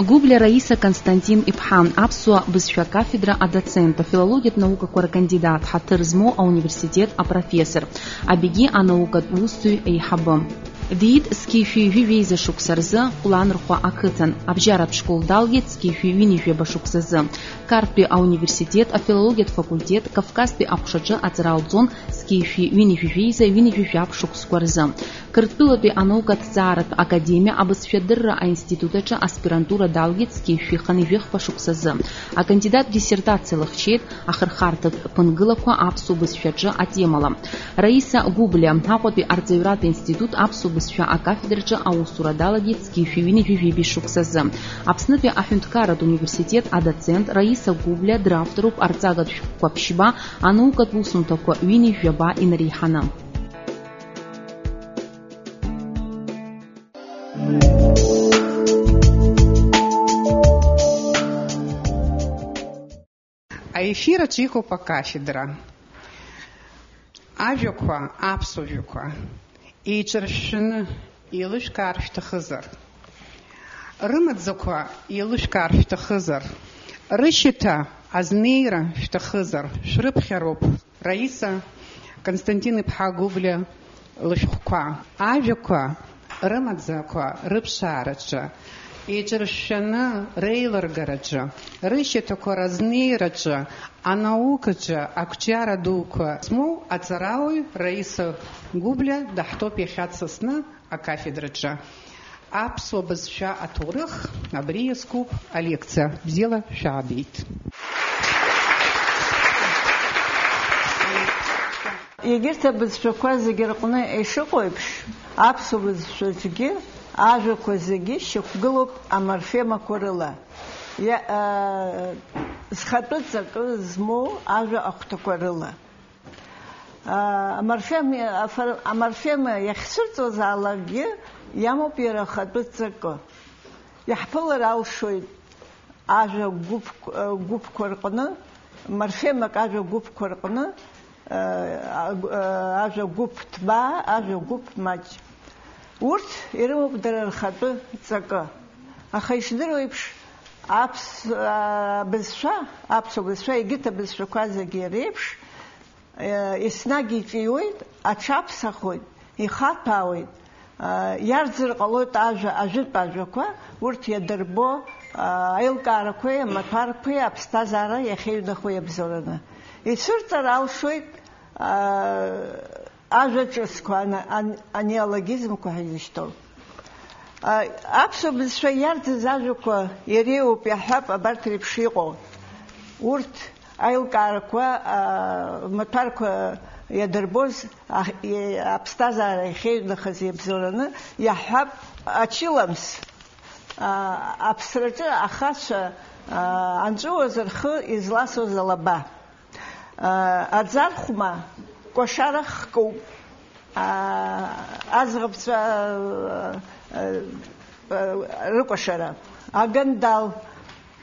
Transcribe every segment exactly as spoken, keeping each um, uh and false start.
Гәыблиа Раиса Константин-иԥҳа, аԥсуа бызшәа акафедра адоцент, афилологиатә наукақәа ркандидат, ҳаҭыр змоу ауниверситет апрофессор, абигьы анаукатә усзуҩ еиҳабы. Диит зқьи жәшәи жәаҩа шықәса рзы Ҟәланырхәа ақыҭан, абжьаратә школ далгеит зқьи жәшәи ҩынҩажәаба шықәсазы, Қарҭтәи ауниверситет афилологиатә факультет Кавказтәи аҟәшаҿы аҵара лҵон зқьи жәшәи ҩынҩажәи жәаҩа ҩынҩажәи жәаф шықәсқәа рзы. Қырҭтәылатәи анаукаҭҵааратә академиа абызшәадырра аинститут аҿы аспирантура далгеит зқьи жәшәи хынҩажәи жәафба шықәсазы. Акандидаттә диссертациа лыхьчеит ахырхарҭатә ԥынгылақәа аԥсуа бызшәаҿы атемала. Раиса Гәыблиа, Аҟәатәи арҵаҩратә институт аԥсуа бызшәа акафедраҿы аусура далагеит зқьи жәшәи ҩынҩажәи жәаба шықәсазы. Аԥснытәи аҳәынҭқарратә университет адоцент Раиса Гәыблиа дравторуп арҵагатә шәҟәқәа ԥшьба, анаукатә усумҭақәа ҩынҩажәи жәаба инареиҳаны. Аефир аҿы иҟоуп акафедра. Ажәақәа, аԥсуа жәақәа, еиҿыршәшәаны еилышәкаар шәҭахызар, рымаӡақәа еилышәкаар шәҭахызар, рышьаҭа азнеира шәҭахызар, шәрыԥхьароуп Раиса Константин-иԥҳа Гәыблиа лышәҟәқәа. Ажәақәа рымаӡақәа рыԥшаараҿы, еиҿыршәшәаны реилыргараҿы, рышьаҭақәа разнеираҿы, анаукаҿы ақәҿиара дуқәа змоу аҵарауаҩ Раиса Гәыблиа даҳҭоуп иахьа дсасны акафедраҿы. Аԥсуа бызшәа аҭоурых абри иазкуп алекциа. Бзиала шәаабеит. Егьырҭ абызшәақәа зегьы рҟны ишыҟоу еиԥш, аԥсуа бызшәаҿгьы ажәақәа зегьы шьақәгылоуп аморфемақәа рыла, иа-, а, зхатәы ҵакы змоу ажәа ахәҭақәа рыла. А, аморфем-, афор-, аморфема иахьцәырҵуазаалакгьы иамоуп иара ахатәы ҵакы. Иаҳԥылар алшоит ажәа гәыԥ-, гәыԥқәа рҟны, морфемак ажәа гәыԥқәа рҟны, а, а, ажәа гәыԥ ҭбаа, ажәа гәыԥ маҷ. Урҭ ирымоуп дара рхатәы ҵакы. Аха ишдыру еиԥш, аԥс-, а, бызшәа, аԥсуа бызшәа, егьырҭ абызшәақәа зегьы реиԥш, Еснагь иҿиоит, аҽаԥсахоит, ихаҭәаауеит, иарӡыр ҟалоит ажәа, ажәытә ажәақәа, урҭ иадырбо аилкаарақәеи амаҭәарқәеи аԥсҭазаара иахьеиҩнахо иабзоураны. Ицәырҵыр алшоит ажәа ҿыцқәа, ан-, ан-, анеологизмқәа ҳәа изышьҭоу. А, аԥсуа бызшәа иарӡыз ажәақәа иреиуоуп, иаҳҳәап, абарҭ реиԥш иҟоу. Урҭ аилкаарақәа, а, маҭәарқәа иадырбоз, а, и-, аԥсҭазаара иахьеиҩнахаз иабзоураны, иаҳҳәап, ачыламс, а, аԥсраҿы ахацәа, а, анҵәуаз рхы изласуаз алаба. Аӡархәма кәашара хкуп. Аӡӷабцәа рыкәашара. Агандал.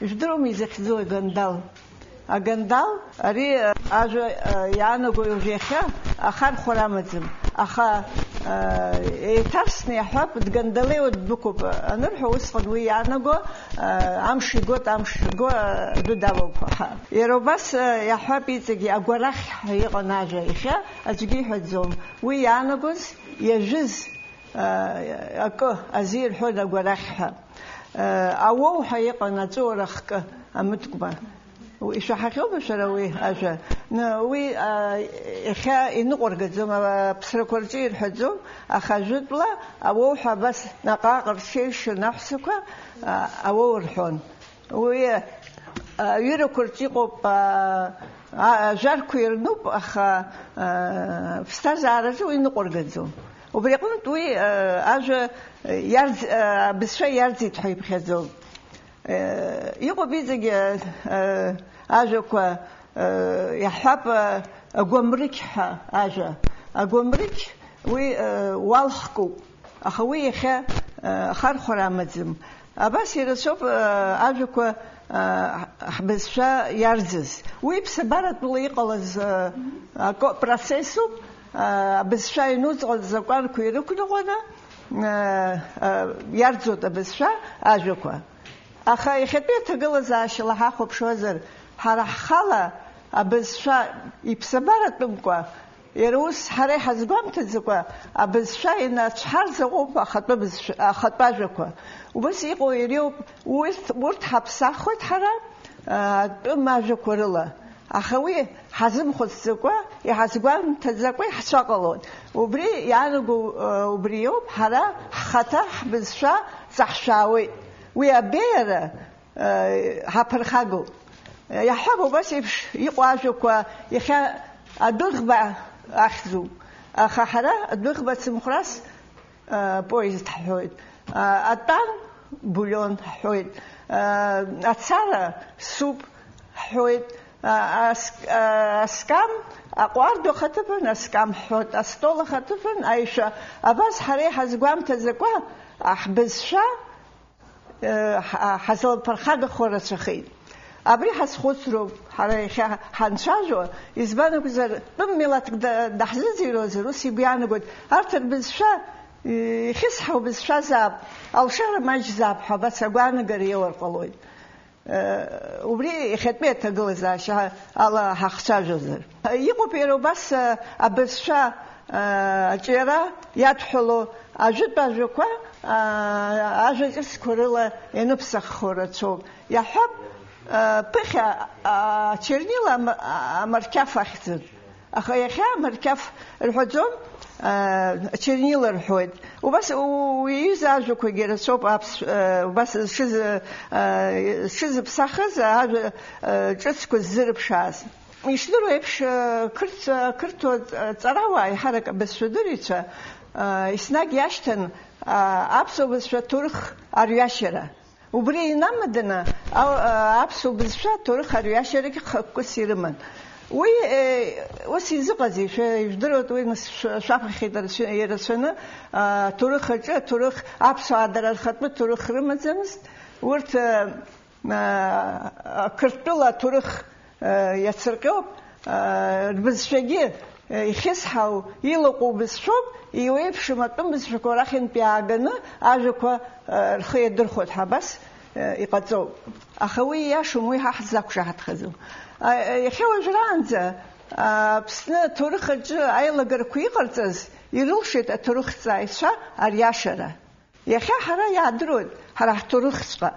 Ижәдыруама изахьӡу агандал? Агандал, ари ажәа иаанаго уажә иахьа ахархәара амаӡам. Аха еиҭарсны иаҳҳәап, дгандалеиуа ддәықәуп анырҳәо, усҟан уи иаанаго амш игоит, амш иго адәы давоуп. Иара убас, э, иаҳҳәап иҵегьы агәарахь ҳәа иҟан ажәа, иахьа аӡәгьы иҳәаӡом. Уи иаанагоз иажәыз, э, акы азы ирҳәон агәарахь ҳәа. Э, ауоу ҳәа иҟан аҵәыуара хкы, амыткәма. Ишәаҳахьоума шәара уи ажәа? Ны-, уи, э, иахьа иныҟәаргаӡом, аԥсрақәа рҿы ирҳәаӡом, аха ажәытәла ауоу ҳәа абас наҟ-ааҟ рҽеиҩшан аҳәсақәа, э, ауоу рҳәон. Уи, а, аҩырақәа рҿы иҟоуп, а, а, ажәарқәа ирнуп, аха, а, ԥсҭазаараҿы уи ныҟәаргаӡом. Убри аҟнытә уи, а, ажәа иарӡ-, а, абызшәа иарӡит ҳәа иԥхьаӡом. Э, иҟоуп иҵегьы, а, а, ажәақәа, а, иаҳҳәап, а, агәамрықь ҳәа ажәа. Агәамрықь уи, а, уалхкуп. Аха уи иахьа, э, ахархәара амаӡам. Абас ирацәоуп, э, ажәақәа, э, ҳ-, ҳбызшәа иарӡыз. Уи ԥсабаратәыла иҟалаз, э, акы, процессуп, э, абызшәа инуҵҟа азакәанқәа ирықәныҟәаны, э, э, иарӡуеит абызшәа ажәақәа. Аха иахьатәи аҭагылазаашьала ҳахәаԥшуазар, ҳара ҳхала абызшәа иԥсабаратәымкәа, иара ус ҳара иҳазгәамҭаӡакәа, абызшәа инацәҳарӡ аҟоуп ахатәы бызшәа, ахатәы ажәақәа. Убас иҟоу иреиуоуп, урҭ, урҭ ҳаԥсахуеит ҳара, а, атәым ажәақәа рыла. Аха уи ҳазымхәыцӡакәа, иҳазгәамҭаӡакәа иаҳцәаҟалоит. Убри иаанаго, э, убри иоуп, ҳара ҳхаҭа ҳбызшәа ҵаҳшәаауеит. Уи абеиара, э, ҳаԥырхагоуп. Иаҳҳәап, убас еиԥш иҟоу ажәақәа иахьа адәыӷба ахьӡуп. Аха ҳара адәыӷба цымхәрас, э, поезд ҳҳәоит. Э, атәан бульон ҳҳәоит. Э, ацара суп ҳҳәоит. Э, ас-, э, аскам, аҟәардә ахаҭыԥан аскам ҳҳәоит, астол ахаҭыԥан аишәа. Абас ҳара иҳазгәамҭаӡакәа ҳбызшәа, э, ҳа-, ҳазлаԥырхагахо рацәахеит. Абри ҳазхәыцроуп ҳара иахьа ҳанцәажәо, избан акәзар, тәым милаҭк да-, даҳзыӡырҩуазар, ус игәы иаанагоит, арҭ рбызшәа, э, ихьысҳау бызшәазаап, алшара маҷзаап ҳәа абас агәаанагара иоур ҟалоит. Э, убри иахьатәи аҭагылазаашьа ала ҳахцәажәозар. Иҟоуп иара убас, э, абызшәа, э, аҿиара иадҳәало ажәытә ажәақәа, э, ажәа ҿыцқәа рыла ианыԥсаххо рацәоуп. Иаҳҳәап, э, ԥыхьа, э, чернила ам-, амарқьаф ахьӡын. Аха иахьа амарқьаф рҳәаӡом, аа, чернила рҳәоит. Убас у-, уи иҩыза ажәақәагьы рацәоуп аԥс-, аа, убас зҽыз-, аа, зҽызыԥсахыз ажәа, аа, ҿыцқәа ззырыԥшааз. Ишдыру еиԥш, аа, қырҭ-, қырҭуа ҵарауаа, еиҳарак абызшәадырҩцәа, аа, еснагь иашьҭан, аа, аԥсуа бызшәа ҭоурых арҩашьара. Убри инамаданы, ау-, а, аԥсуа бызшәа аҭоурых арҩашьарагьы хықәкыс ирыман. Уи, э, ус изыҟазеи? Шәа-, ижәдыруеит, уи нас шә-, шәаԥхьеит рацәа-, ирацәаны, а, аҭоурых аҿы, аҭоурых, аԥсуаа дара рхатәы ҭоурых рымаӡамызт. Урҭ, э, а, Қырҭтәыла аҭоурых, э, иацырҟьоуп, э, рбызшәагьы, э, ихьысҳау, илаҟәу бызшәоуп, иуеиԥшым атәым бызшәақәа рахьынтә иааганы ажәақәа, э, рхы иадырхәоит ҳәа абас, э, иҟаҵоуп. Аха уи ииашам, уи ҳа ҳзақәшаҳаҭхаӡом. А, э, иахьа уажәраанӡа, а, Аԥсны аҭоурых аҿы аилагарақәа иҟарҵаз ирылшеит аҭоурыхҭҵааҩцәа ариашара. Иахьа ҳара иаадыруеит, ҳара ҳҭоурыхҵәҟьа,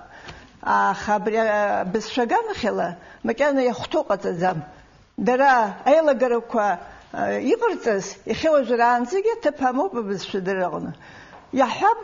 аха абри абызшәа аганахьала макьана иахәҭоу ҟаҵаӡам. Дара аилагарақәа, а, иҟарҵаз, иахьа уажәраанӡагьы аҭыԥ амоуп абызшәа дырраҟны. Иаҳҳәап,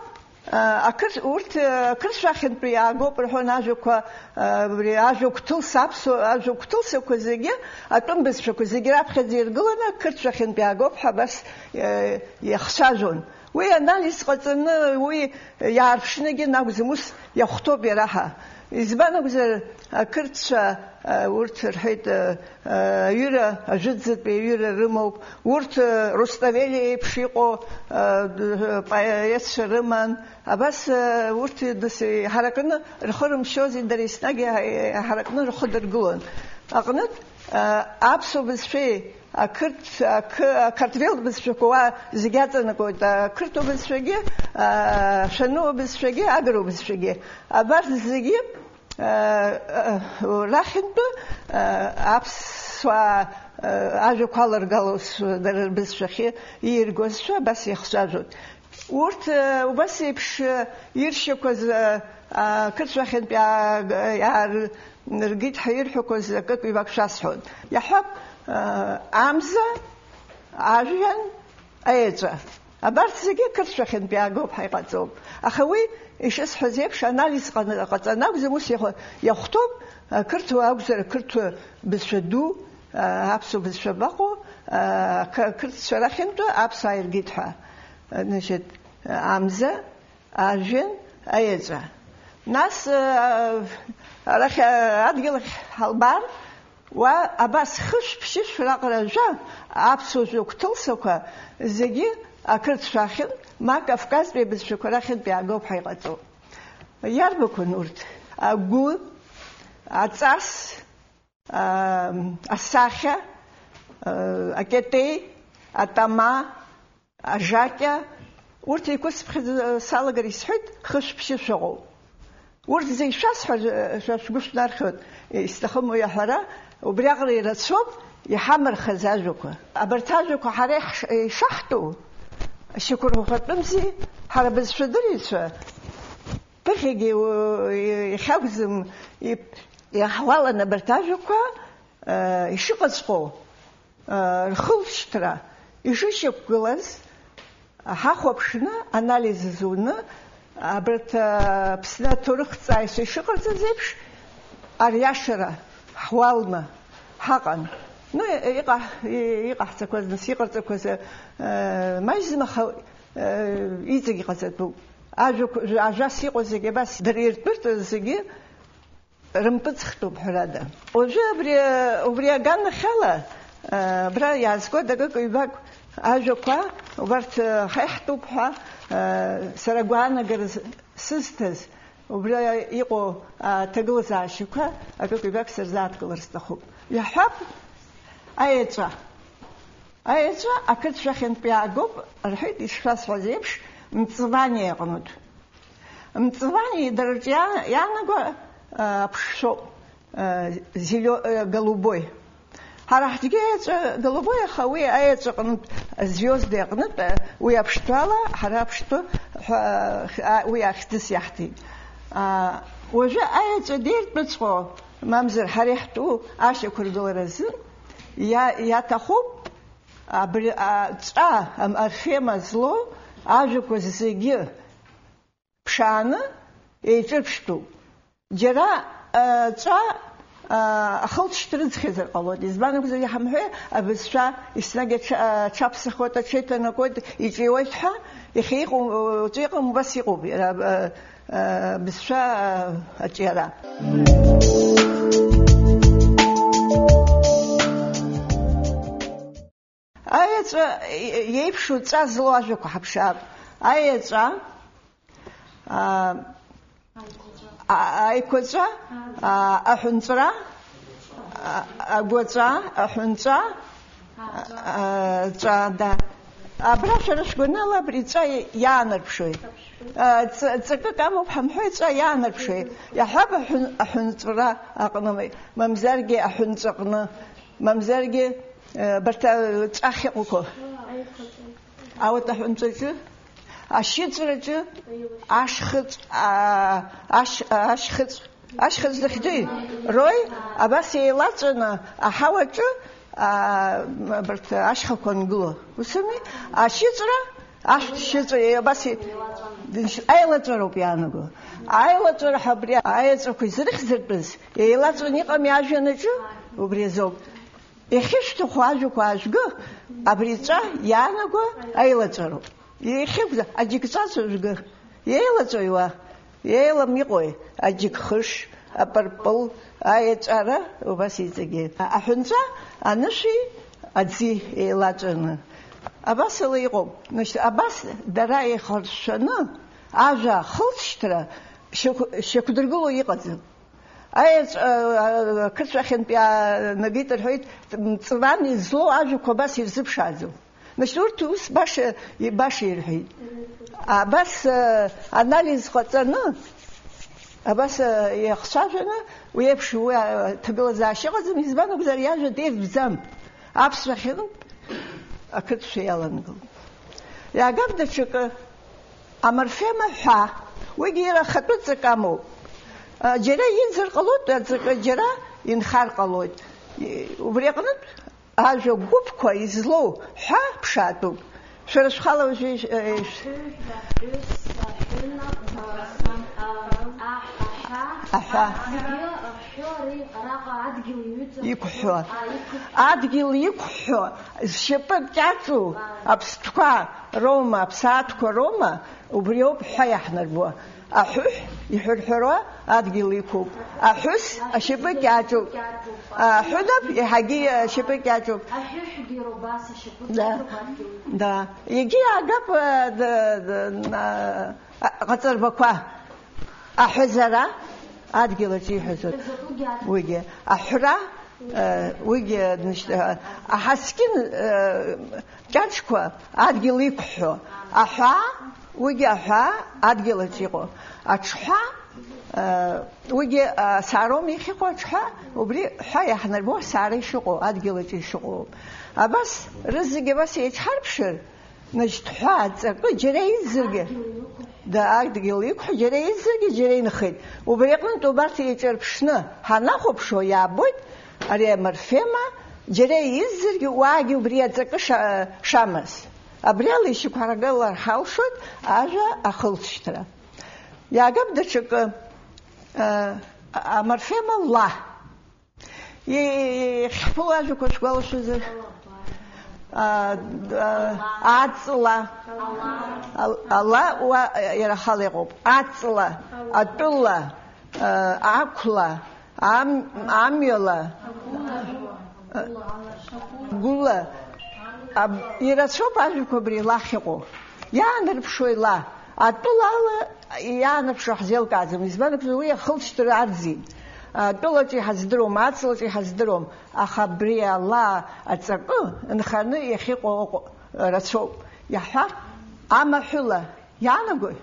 а, ақырҭ-, урҭ, а, ақырҭцәа ахьынтәи иаагоуп рҳәон ажәақәа, а, абри ажәа гәҭылса, аԥсуа ажәа гәҭылсақәа зегьы, атәым бызшәақәа зегьы раԥхьаӡа иргыланы ақырҭцәа ахьынтәи иаагоуп ҳәа абас, а, иахцәажәон. Уи анализ ҟаҵаны, уи иаарԥшны егьи акәӡам, ус иахәҭоуп иара ҳа. Избан акәзар, ақырҭцәа, а, урҭ рҳәеит, а, а, аҩыра, ажәытәӡатәи аҩыра рымоуп. Урҭ, а, Руставели еиԥш иҟоу, а, д-, поетцәа рыман. Абас, а, урҭ нас иҳаракны рхы рымшьози, дара еснагь иҳа-, иҳаракны рхы дыргылон. Аҟнытә, а, аԥсуа бызшәеи Ақырҭ-, ақы-, ақартвел бызшәақәа уа зегь аҵанакуеит, ақырҭуа бызшәагьы, а, шәануа бызшәагьы, агыруа бызшәагьы. Абарҭ зегьы, а, а, рахьынтәы, а, аԥсуаа, а, ажәақәа аларгало, дара рбызшәахьы ииргозшәа абас иахцәажәоит. Урҭ, а, убас еиԥш, а, иршьақәаз, а, а, ақырҭцәа ахьынтә иаа-, иаар-, Ныргеит ҳәа ирҳәақәаз акык-ҩбак шәасҳәон. Иаҳҳәап, э, амза, ажәҩан, аеҵәа. Абарҭ зегьы ақырҭцәа ахьынтә иаагоуп ҳәа иҟаҵоуп. Аха уи, ишысҳәаз еиԥш, анализ ҟаны-, ҟаҵаны акәӡам, ус иахәа-, иахәҭоуп, ақырҭуа акәзар, ақырҭуа бызшәа ду, э, аԥсуа бызшәа баҟоу, э, қ-, қырҭцәа рахьынтәы аԥсуаа иргеит ҳәа. Значит, амза, ажәҩан, аеҵәа. Нас, э, арахь, э, адгьыл ахь ҳалбар, уа абас хышә-ԥшьышә раҟара ажәа, аԥсуа жәа гәҭылсақәа зегьы ақырҭцәа ахьынтә, ма Кавказтәи абызшәақәа рахьынтә иаагоуп ҳәа иҟаҵоуп. Иарбақәан урҭ? Агәы, аҵас, а, асахьа, а, акьатеи, атама, ажакьа, урҭ еиқәысԥхьаӡа салагар исҳәеит, хышә-ԥшьышә ыҟоуп. Урҭ зегь шәасҳәар, шәа шәгәы шәнархьуеит, исҭахым уи аҳәара, убриаҟара ирацәоуп иҳамырхыз ажәақәа. Абарҭ ажәақәа ҳара иҳш-, ишаҳтәу, шьақәырӷәӷәатәымзи, ҳара бызшәадырҩцәа, ԥыхьагьы, у-, иахьакәзым, ип-, иаҳуалын абарҭ ажәақәа, э, ишыҟаҵәҟьоу, э, рхылҵшьҭра ишышьақәгылаз, ҳахәаԥшны, анализ зуны, абарҭ, э, Аԥсны аҭоурыхҭҵааҩцәа ишыҟарҵаз еиԥш, ариашара ҳуалны ҳаҟан. Ну, иҟа-, иҟаҳҵақәаз, нас, иҟарҵақәаз, э, маҷӡам, аха, э, иҵегь иҟаҵатәуп. Ажәақәа, ажәас иҟоу зегьы абас дара иртәыртә зегьы рымпыҵхтәуп, ҳәарада. Уажәы абри, убри аганахьала, а, абра иаазгоит акык-ҩбак ажәақәа, убарҭ, а, ҳаиҳтәуп ҳәа, а, сара агәаанагара с-, сызҭаз, убра иҟоу аҭагылазаашьақәа акык-ҩбак сырзааҭгылар сҭахуп. Иаҳҳәап, аеҵәа. Аеҵәа ақырҭшәахьынтә иаагоуп, рҳәеит, ишшәасҳәаз еиԥш, Мҵвани аҟнытә. Мҵвани дара рҿы иа-, иаанаго, а, аԥшшәоуп, а, зелё-, а, голубой. Ҳара ҳҿгьы аеҵәа голубой, аха уи аеҵәа аҟнытә, звёзды аҟнытә, а, уи аԥштәала, ҳара аԥштәы ҳәа, а, уи ахьӡыс иаҳҭеит. А, уажәы аеҵәа деиртәыҵәҟьоу, мамзар ҳара иаҳтәу ашьақәыргыларазы иа-, иаҭахуп абри аҵәа, ам-, арфема злоу ажәақәа зегьы ԥшааны еиҿырԥштәуп. Џьара, а, ҵәа, а, ахылҵшьҭрыҵхьазар ҟалоит. Избан акәзар, иҳамҳәеи, абызшәа еснагь аҽа-, аҽаԥсахуеит, аҽеиҭанакуеит, иҿиуеит ҳәа, иахьа иҟоу, уаҵәы иҟам, убас иҟоуп иара, а, а, абызшәа, а, аҿиара. Аеҵәа иеиԥшу ҵа злоу ажәақәа ҳаԥшаап. Аеҵәа, а, а, аиқәаҵәа, а, аҳәынҵәра, а, агәаҵәа, аҳәынҵәа, а, ҵәа, да. Абра шәара шәгәанала абри ҵәа иаанарԥшуеит. А, ҵ-, ҵакык амоуп ҳамҳәои, ҵәа иаанарԥшуеит. Иаҳҳәап, аҳәын-, аҳәынҵәра аҟны, мамзаргьы аҳәынҵәаҟны. Мамзаргьы, э, барҭ, э, ҵәахь иҟоуқәа. Ауат аҳәынҵәаҿы, ашьыҵәраҿы, ашхыҵә, а, ашь-, ашьхыҵә, ашьхыҵә захьӡуи? Рои, абас еилаҵәаны аҳауаҿы, а, барҭ ашьхақәа ангыло. Усыми? Ашьыҵәра, ашьшьыҵәра, абас и-, аилаҵәароуп иаанаго. Аилаҵәара ҳәа абри аеҵәақәа изрыхьӡыртәыз, еилаҵәаны иҟами ажәҩанаҿы, убри азоуп. Иахьышәҭаху ажәақәа аажәгы, абри ҵәа иаанаго аилаҵәароуп. Иахьықәза аџьыкҵәацәа жәгы, еилаҵәаҩуа, еилам иҟои, аџьыкхыш, апырпыл, аеҵәара, убас иҵегьы. Аҳәынҵәа анышәи аӡи еилаҵәаны. Абасала иҟоуп. Значит, абас дара еихаршәаны ажәа ахылҵшьҭра шьақә-, шьақәдыргыло иҟаӡам. Аеҵә-, а, а, ақырҭшәахьынтә иаанагеит рҳәеит, Мҵвани злоу ажәақәа абас ирзыԥшааӡом. Значит, урҭ ус баша, баша ирҳәеит. Абас, а, анализ ҟаҵаны, абас, а, иахцәажәаны, уи еиԥш уи, а, ҭагылазаашьа ыҟаӡам, избан акәзар, иажәа деиртәӡам. Аԥсшәахьынтә ақырҭшәа иалангылт. Иаагап даҽакы. Аморфема ҳәа, уигьы иара ахатәы ҵак амоуп. А, џьара иӡыр ҟалоит аҵакы, џьара инхар ҟалоит. И, убри аҟнытә ажәа гәыԥқәа излоу ҳәа ԥшаатәуп. Шәара шәхала уажәы иш-, э, иш-, Аҳәыҳәа, ҳәыс, аҳәына, а, а, аҳәа, аҳәа. Зегьы рҳәо ари араҟа адгьыл иҩыҵа-, Иқәҳәо. А, иқәҳәо. Адгьыл иқәҳәо, зшьапы кьаҿу, А. аԥстәқәа роума, аԥсаатәқәа роума, убриоуп ҳәа иаҳнарбо. Аҳәыҳә иҳәырҳәыруа адгьыл иқәуп. Аҳәыс ашьапы кьаҿуп. Аҳәынаԥ еиҳагьы ашьапы кьаҿуп. Аҳәыҳәгьы иара убас ашьапы Да. кьаҿуп адгьыл иқәуп. Да. Егьи иаагап, э, д-, д-, на-, а, ҟаҵарбақәа. Аҳәазара адгьыл аҿы иҳәазоит. Закәгьы адгьыл. Уигьы. Аҳәра, э, уигьы, значит, э, аҳаскьын, э, кьаҿқәа адгьыл иқәҳәо. Аҳәаа, уигьы аҳәаа адгьыл аҿы иҟоу. Аҽҳәа, Уигьы асаароума иахьыҟоу аҽҳәа, убри ҳәа иаҳнарбо асаара ишыҟоу, адгьыл аҿы ишыҟоу. Абас рызегьы абас еиҿҳарԥшыр, значит, ҳәа аҵакы џьара иӡзаргьы, да, адгьыл иқәҳа џьара иӡзаргьы, џьара инхеит. Убри аҟнытә убарҭ еиҿарԥшны ҳанахәаԥшуа иаабоит, ари аморфема џьара иӡзаргьы, уаагьы убри аҵакы ша-, шамаз. Абри ала ишьақәаргылар ҳалшоит ажәа ахылҵшьҭра. Иаагап даҽакы, а, аморфема ла. И-, и-, иахьҳԥыло ажәақәа шәгәалашәозар? А, а, аҵла. Ал-, ала уа, иара ахала иҟоуп. Аҵла, атәыла, а, ақәла, ам-, амҩала, гәыла. Аб-, ирацәоуп ажәақәа абри лахь иҟоу. Иаанарԥшуеи ла? Атәылала иаанарԥшуа ҳзеилкааӡам. Избан акәзар, уи ахылҵшьҭра арӡит. Атәылаҿы иҳаздыруам, аҵлаҿы иҳаздыруам. Аха абри ала аҵакы нханы иахьыҟоу ыҟоуп, рацәоуп. Иаҳҳәар, амаҳәыла иаанагои?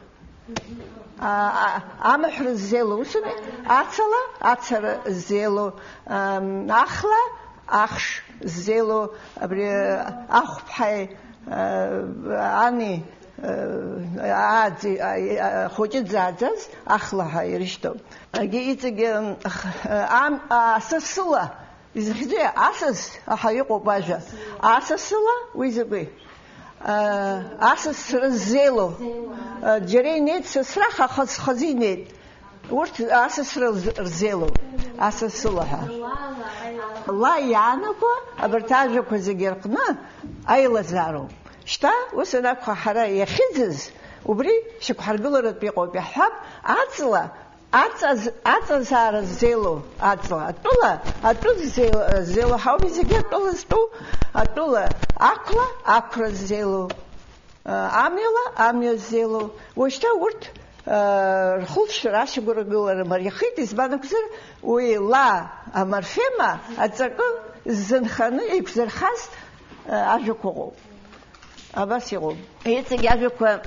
А, а, амаҳәра ззеилоу, усами, ацала, ацара ззеилоу, ам, ахла, ахш ззеилоу, абри ахәԥҳаи, а, ани, а, ааӡи-, а, а, хәыҷы дзааӡаз ахла ҳәа ирышьҭоуп. Егьи иҵегьы, ам, ах-, ам, а, асасыла, изахьӡу асас ҳәа иҟоуп ажәа. Асасыла уи закәи? Асасра ззеилоу. Џьара инеит сасра, ха-, хаз-, хазы инеит. Урҭ асасра рз-, рзеилоу. Асасыла ҳәа. Ла иаанаго абарҭ ажәақәа зегьы рҟны аилазаароуп. Шьҭа ус анакәха, ҳара иахьыӡыз, убри шьақәҳаргыларатә иҟоуп, иаҳҳәап, аҵла, аҵаз-, аҵазаара ззеилоу аҵла, атәыла, атәы ззеил-, ззеилоу ҳауми зегьы атәыла зтәу, атәыла, ақәла, ақәра ззеилоу, а, амҩала, амҩа ззеилоу. Уажәшьҭа урҭ, а, рхылҵшьҭра ашьақәыргылара мариахеит, избан акәзар, уи ла аморфема аҵакы ззынханы еиқәзырхаз, а, ажәақәа ыҟоуп. Абас иҟоуп. Иҵегь ажәақәа,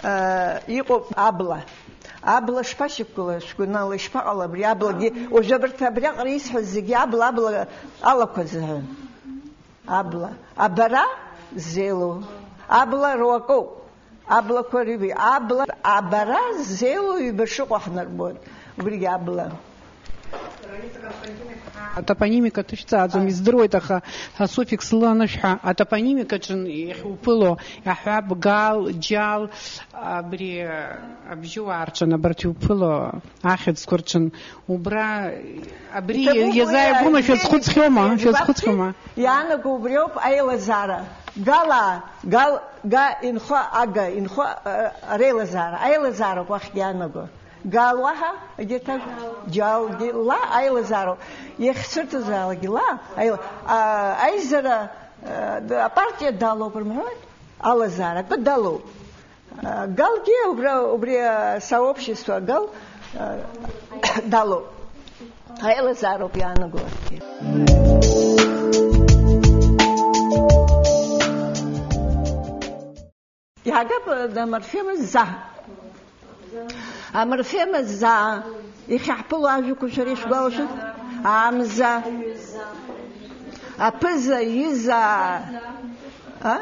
а, иҟоуп абла. Абла шԥашьақәгыла, шәгәанала, ишԥаҟала абри аблагьы? Уажәы абарҭ абриаҟара исҳәаз зегьы абла, абла алақәа зҳәан. Абла. Абара ззеилоу. Абла руакоуп. Аблақәа рыҩбеи. Абла, абара ззеилоу ҩба шыҟоу ҳнарбоит. Убригьы абла. Атопонимика ҭышәҵааӡом, издыруеит, аха асуффикс лы анышә ҳәа, атопонимикаҿы иахьуԥыло, иаҳҳәап, гал, џьал, абри абжьыуаа рҿы абарҭ иуԥыло ахьӡқәа рҿы, убра, абри иазааигәоума, шәазхәыцхьоума, шәазхәыцхьоума? Иаанаго убриоуп аилазаара. Гала, гал, га, инхо, ага, инхо, а, реилазаара. Аилазаароуп уахьгьы иаанаго. Гал уаҳа, егьырҭ ажәа, џьалгьы, ла аилазаароуп. Иахьцәырҵызаалакгьы ла, аила-, а, аизара, а, д-, апартиа далоуп рымҳәои, алазаара, акы далоуп. А, галгьы убра, убри асообщество гал, а, далоуп. Аилазаароуп иаанаго арҭгьы. Иаагап, э, аморфема за. Аморфема за. Иахьаҳԥыло ажәақәа шәара ишәгәалашәоит? Амза. Аԥыза, иза. А?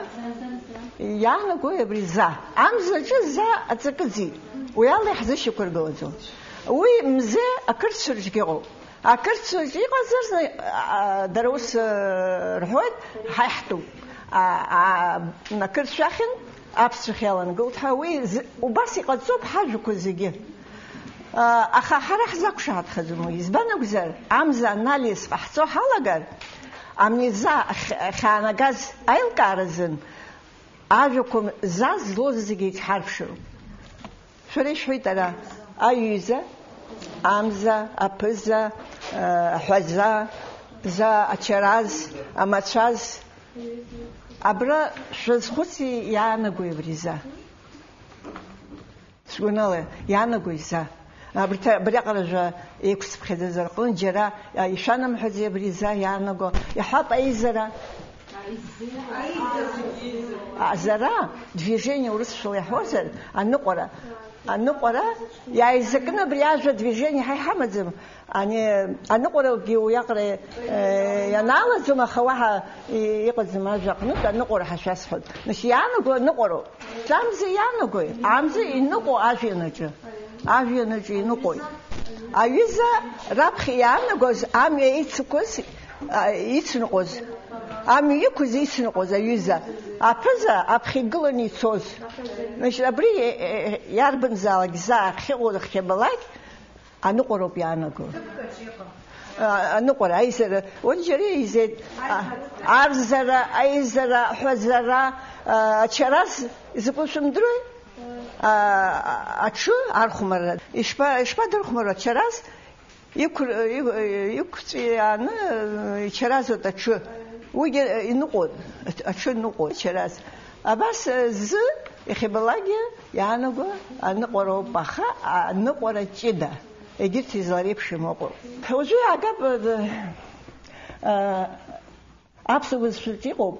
Иаанагои абри за? Амзаҿы за аҵакы ӡит. Уи ала иаҳзышьақәыргылаӡом. Уи мзе ақырҭцәа рҿгьы ыҟоуп. Ақырҭцәа рҿы иҟазар, зны, а, дара ус, э, рҳәоит, ҳа иаҳтәуп. А, а, ақырҭцәа ахьын, аԥсцәа ахь иалангылт ҳәа, уи з-, убас иҟаҵоуп ҳажәақәа зегьы. А, аха ҳара ҳзақәшаҳаҭхаӡом уи. Избан акәзар, амза анализ ҟаҳҵо ҳалагар, амни за ахь-, ахьаанагаз аилкааразын, ажәақәа за злоз зегьы иҿҳарԥшыроуп. Шәара ишәҳәеит ара, аҩыза, амза, аԥыза, э, аҳәаза, за, ачараз, амацәаз. Абра шәазхәыци, иаанагои абри за? Сгәанала, иаанагои за? Абарҭ, абриаҟара жәа еиқәцыԥхьаӡаз рҟны џьара, а, ишәанамҳәаӡеи абри за иаанаго? Иаҳҳәап, аизара. Азара, движение урысшәала иаҳәозар, аныҟәара, аныҟәара, иааизакны абри ажәа движение ҳа иҳамаӡам. Ани, аныҟәарагьы уиаҟара, э, ианалаӡом, аха уаҳа и-, иҟаӡам ажәа аҟнытә аныҟәара ҳәа шәасҳәоит. Нас иаанаго аныҟәароуп. Амза иаанагои? Амза иныҟәо ажәҩанаҿы. Ажәҩанаҿы иныҟәоит. Аҩыза раԥхьа иаанагоз амҩа ицықәыз, а, ицныҟәоз. Амҩа иқәыз ицныҟәоз аҩыза. Аԥыза аԥхьа игыланы ицоз. Значит, абри, э, э, иарбанзаалак заа ахьыҟоу ахьабалак, аныҟәароуп иаанаго. А, аныҟәара, аизара, уи џьара еизеит. А, арзара, аизара, аҳәазара, а, ачараз изакәу шәымдыруеи? А, аҽы архәмарра. Ишԥа-, ишԥадырхәмаро ачараз? Иқәр-, и-, иқәҵәиааны ичаразоит аҽы. Уигьы иныҟәоит, аҽы ныҟәоит ачараз. Абас, э, зы, иахьабалакгьы иаанаго аныҟәароуп, аха аныҟәара ҷыда. Егьырҭ излареиԥшым ыҟоуп. Уажәы иаагап, э, э, аԥсуа бызшәаҿы иҟоуп,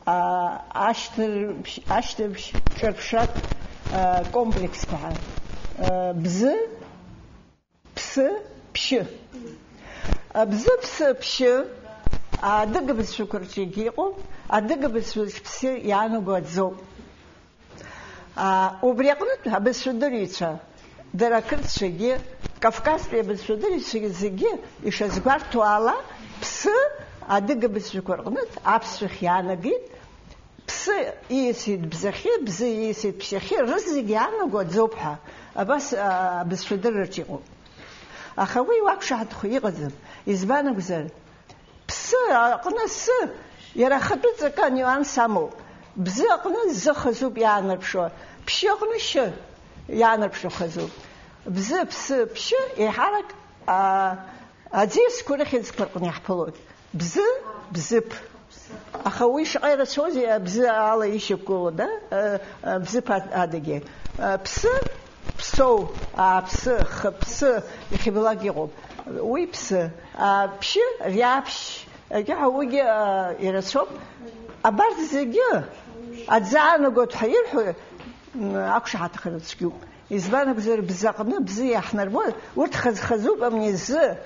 а, ашьҭыбжь, ашьҭыбжь ҿырԥшратә, э, комплексқәа ҳәа. Э, бзы, ԥсы, ԥшьы. Бзы, ԥсы, ԥшьы адыга бызшәақәа рҿгьы иҟоуп, адыга бызшәаҿ ԥсы иаанаго аӡоуп. А, убри аҟнытә абызшәадырҩцәа, дара ақырҭцәагьы, Кавказтәи абызшәадырҩцәа зегьы ишазгәарҭо ала, ԥсы адыга бызшәақәа рҟнытә аԥсшәахь иаанагеит, ԥсы ииасит бзахьы, бзы ииасит ԥшьахьы, рызегь иаанаго аӡоуп ҳәа, абас, а, абызшәадырраҿ иҟоуп. Аха уи уақәшаҳаҭхо иҟаӡам. Избан акәзар, ԥсы аҟны сы, иара ахатәы ҵакы анюанс амоуп. Бзы аҟны зы хазуп иаанарԥшуа, ԥшьы аҟны шьы иаанарԥшуа хазуп. Бзы, ԥсы, ԥшьы еиҳарак, а, аӡиасқәа рыхьӡқәа рҟны иаҳԥылоит. Бзы, бзыԥ. Аха уи шаҟа ирацәоузеи абзы ала ишьақәгылоу, да? Э, э, бзыԥ ад-, адагьы. Э, ԥсы, ԥсоу, ааԥсы, хыԥсы, иахьабалак иҟоуп. Уи ԥсы. А, ԥшьы, риаԥшь, акьаҳәа уигьы, э, ирацәоуп. Абарҭ зегьы аӡы аанагоит ҳәа ирҳәо, м, ақәшаҳаҭхара цәгьоуп. Избан акәзар, бзаҟны бзы иаҳнарбоит, урҭ хаз-хазуп, амни зы,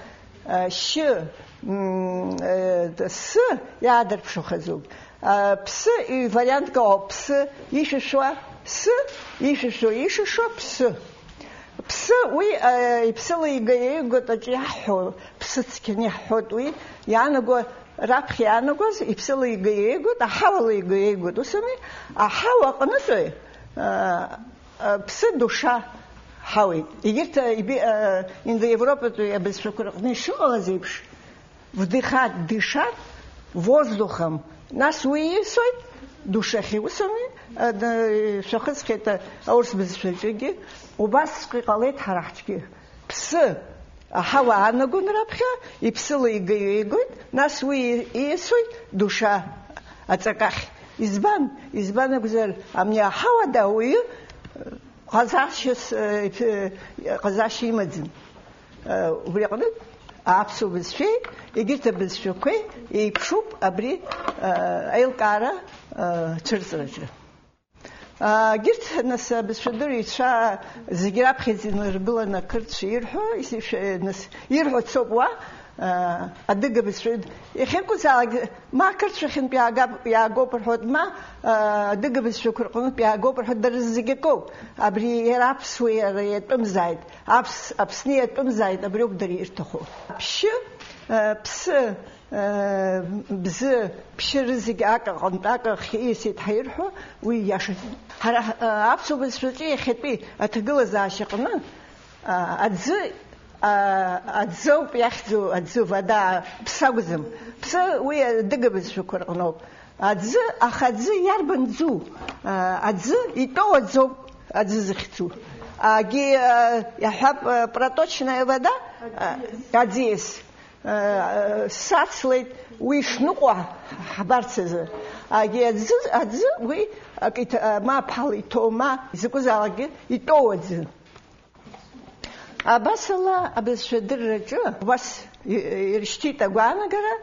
а, шьы, м, э, сы иаадырԥшуа хазуп. А, ԥсы ҩ-вариантк ауп, ԥсы ишәышәуа, сы ишәышәуа, ишышәуа, ԥсы. Ԥсы уи, а, иԥсыла игаиеигоит аҿы иаҳҳәо, ԥсы цқьаны иаҳҳәоит уи, иаанаго, раԥхьа иаанагоз иԥсыла игаиеигоит, аҳауала игаиеигоит, ус ами, аҳауа аҟнытәи, а, Ԥсы душа ҳауеит. Егьырҭ, э, иби-, э, индоевропатәи абызшәақәа рҟны ишыҟалаз еиԥш, вдыхать, дышать воздухом. Нас уи ииасуеит душахьы. Ус ауми, э, д-, шәахыҵхьеит, э, аурыс бызшәаҿгьы. Убасҵәҟьа иҟалеит ҳара ҳҿгьы. Ԥсы аҳауа аанагон раԥхьа, иԥсыла игаиеигоит, нас уи ииасуеит душа аҵакахь. Избан? Избан акәзар, амни аҳауада ауаҩы, э, ҟазашьас, э, иҭ-, э, ҟазашьа имаӡам. Э, убри аҟнытә аԥсуа бызшәеи егьырҭ абызшәақәеи еиԥшуп абри, э, аилкаара, э, цәырҵраҿы. Егьырҭ, нас, абызшәадырҩцәа зегьы раԥхьаӡа инаргыланы ақырҭцәа ирҳәо, исышәа-, нас, ирҳәо цоуп уа, а, адыга бызшәа. Иахьакәызаалак, ма ақырҭцәахьынтә иаагап-, иаагоуп рҳәоит, ма, а, адыга бызшәақәа рҟнытә иаагоуп рҳәоит, дара зегьы акоуп. Абри иара аԥсуа иара иатәымзааит, аԥс-, Аԥсны иатәымзааит, абриоуп дара ирҭаху. Ԥшьы, а, ԥсы, Бзы, ԥшьы рызегь акы аҟынтә акы ахьиасит ҳаирҳәо, уи ииашаӡам. Ҳара, ҳ-, аԥсуа бызшәаҿы иахьатәи аҭагылазаашьаҟны, а, аӡы, а, аӡоуп иахьӡу, аӡы, вода, ԥсы акәӡам. Ԥсы уи адыга бызшәақәа рҟноуп. Аӡы, аха аӡы иарбан ӡу? А, аӡы итәоу аӡоуп аӡы зыхьӡу. Агьи, а, иаҳҳәап, а, проточная вода, а, аӡиас. Сацлеит уи шныҟәа ҳбарц азы. Агьи аӡы, аӡы уи акы иҭ-, ма аԥҳал иҭоу, ма изакәызаалакгьы итәоу аӡы. Абасала абызшәа адырраҿы убас и-, иршьҭит агәаанагара,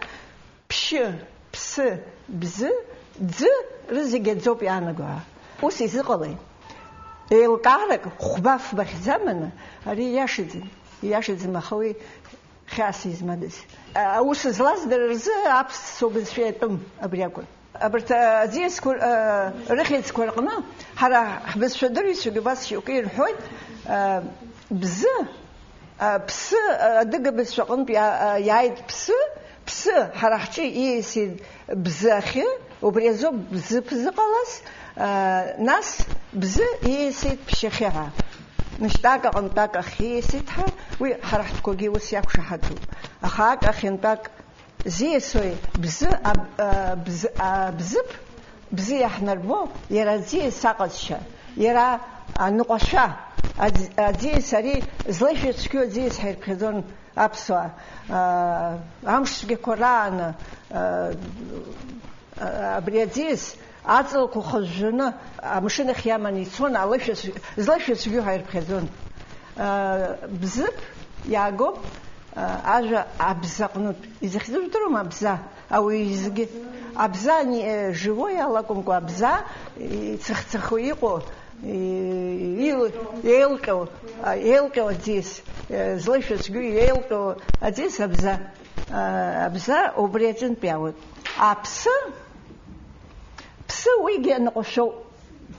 ԥшьы, Ԥсы, бзы, ӡы рызегь аӡоуп иаанаго ҳәа. Ус изыҟалеи? Еилкаарак хәба-фба хьӡы аманы, ари иашаӡам, иашаӡам, аха уи хьаас измадаз. Аус злаз дара рзы аԥсуа бызшәа иатәым абри акәын. Абарҭ аӡиасқәа, рыхьӡқәа рҟны ҳара ҳбызшәадырҩцәагьы убас шьоукы ирҳәоит, бзы, ԥсы, адыга бызшәа аҟынтә иа-, иааит ԥсы, ԥсы, ҳара ҳҿы ииасит бзы ахьы, убри азоуп бзыԥ зыҟалаз, нас бзы ииасит ԥшьахьы ҳәа. Мышьҭак аҟынтәак ахь ииасит ҳәа, уи ҳара ҳтәқәагьы ус иақәшаҳаҭуп. Аха ак ахьынтәак зиасуеи, бзы, аб-, а, бзы, а, бзыԥ, бзы иаҳнарбо, иара аӡиас аҟазшьа, иара аныҟәашәа, аӡ-, аӡиас ари злеишәа цәгьоу аӡиас ҳәа ирԥхьаӡон аԥсуаа, а, амш цәгьақәа рааны, а, а, абри аӡиас аҵлақәа хыжәжәаны амшын ахь иаманы ицон, алышәа цә-, злышәа цәгьоу ҳәа ирԥхьаӡон. А, бзыԥ иаагоуп, а, ажәа абза аҟнытә. Изахьӡу жәдыруама абза? Ауаҩы изгьы. Абза не, э, живой алакәымкәа, абза ицыхцыхуа иҟоу, и-, ил-, еилҟьоу, а, еилҟьоу аӡиас, э, злышәа цәгьоу еилҟьоу аӡиас абза. А, абза убри аҿынтә иаауеит. Аԥсы, ԥсы уигьы аныҟәашәоуп.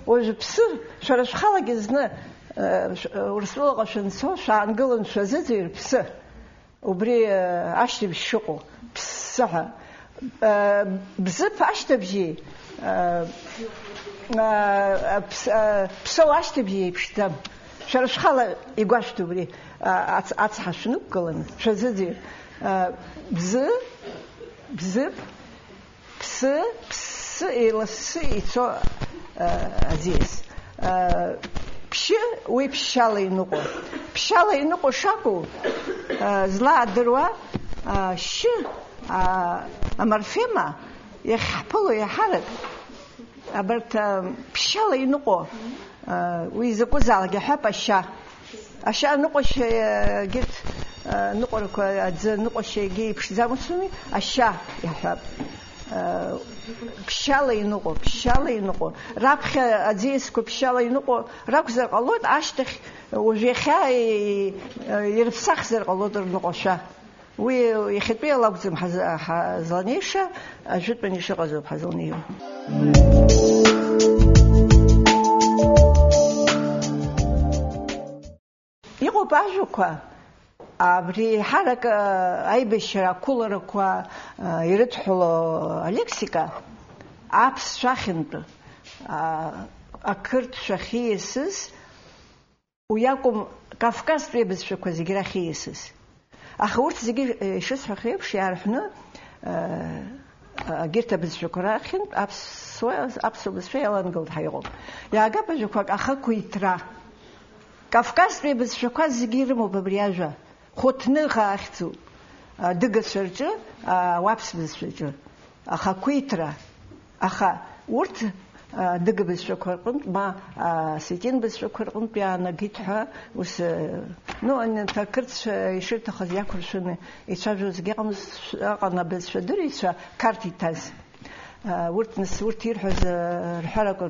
Уажә ԥсы, шәара шәхалагьы зны, э, шә-, э, Урыстәылаҟа шәанцо, шәаангылан шәазыӡырҩ ԥсы. Убри, э, ашьҭыбжь шыҟоу, ԥссы ҳәа. Э, бзыԥ ашьҭыбжьи, э, э, ԥс-, э, ԥсоу ашьҭыбжьи еиԥшӡам. Шәара шәхала игәашәҭ убри, э, ац-, ацҳа шәнықәгыланы, шәазыӡырҩ. Э, бзы, бзыԥ, ԥсы, ԥссы, еилассы ицо, а, аӡиас. А, ԥшьы, уи ԥшьшьала иныҟәо. Ԥшьшьала иныҟәо шакәу, а, злаадыруа, а, шьы, а, аморфема иахьҳԥыло иаҳарак, абарҭ, а, ԥшьшьала иныҟәо, а, уи закәызаалак иаҳәап, ашьа. Ашьа ныҟәашьа, егьырҭ, а, ныҟәарақәа, аӡы ныҟәашьа егьи иԥшӡам, ус ауми? Ашьа иаҳҳәап. А, ԥшьшьала иныҟәо, ԥшьшьала иныҟәо. Раԥхьа аӡиасқәа ԥшьшьала иныҟәо ракәзар ҟалоит, ашьҭахь уажә иахьа и-, и-, ирыԥсахзар ҟалоит рныҟәашәа. Уи иахьатәиала акәӡам ҳаз-, ҳазланеиша, ажәытәан ишыҟаз ауп ҳазланеиуа. Иҟоуп ажәақәа, абри еиҳарак, а, аибашьра ақәыларақәа, а, ирыдҳәало алексика аԥсшәа ахьынтәы, а, ақырҭшәа ахьиасыз, уи акәым, Кавказтәи абызшәақәа зегь рахь ииасыз. Аха урҭ зегьы, э, ишысҳәахьоу еиԥш, иаарҳәны, э, егьырҭ абызшәақәа рахьынтә аԥсуа, аԥсуа бызшәа иалангылт ҳәа иҟоуп. Иаагап ажәақәак, ахақәиҭра. Кавказтәи абызшәақәа зегьы ирымоуп абри ажәа. Хәыҭныҟа ахьӡуп. Адыгацәа рҿы, а, ауаԥс бызшәаҿы. Ахақәиҭра. Аха урҭ, а, адыга бызшәақәа рҟынтә, ма, а, осетин бызшәақәа рҟынтә иаанагеит ҳәа ус, э, ну, анҭ-, ақырҭцәа ишырҭахыз иақәыршәаны ицәажәо зегьы ыҟамызт, ыҟан абызшәадырҩцәа қарҭ иҭаз. А, урҭ, нас, урҭ ирҳәаз, а, рҳәарақәа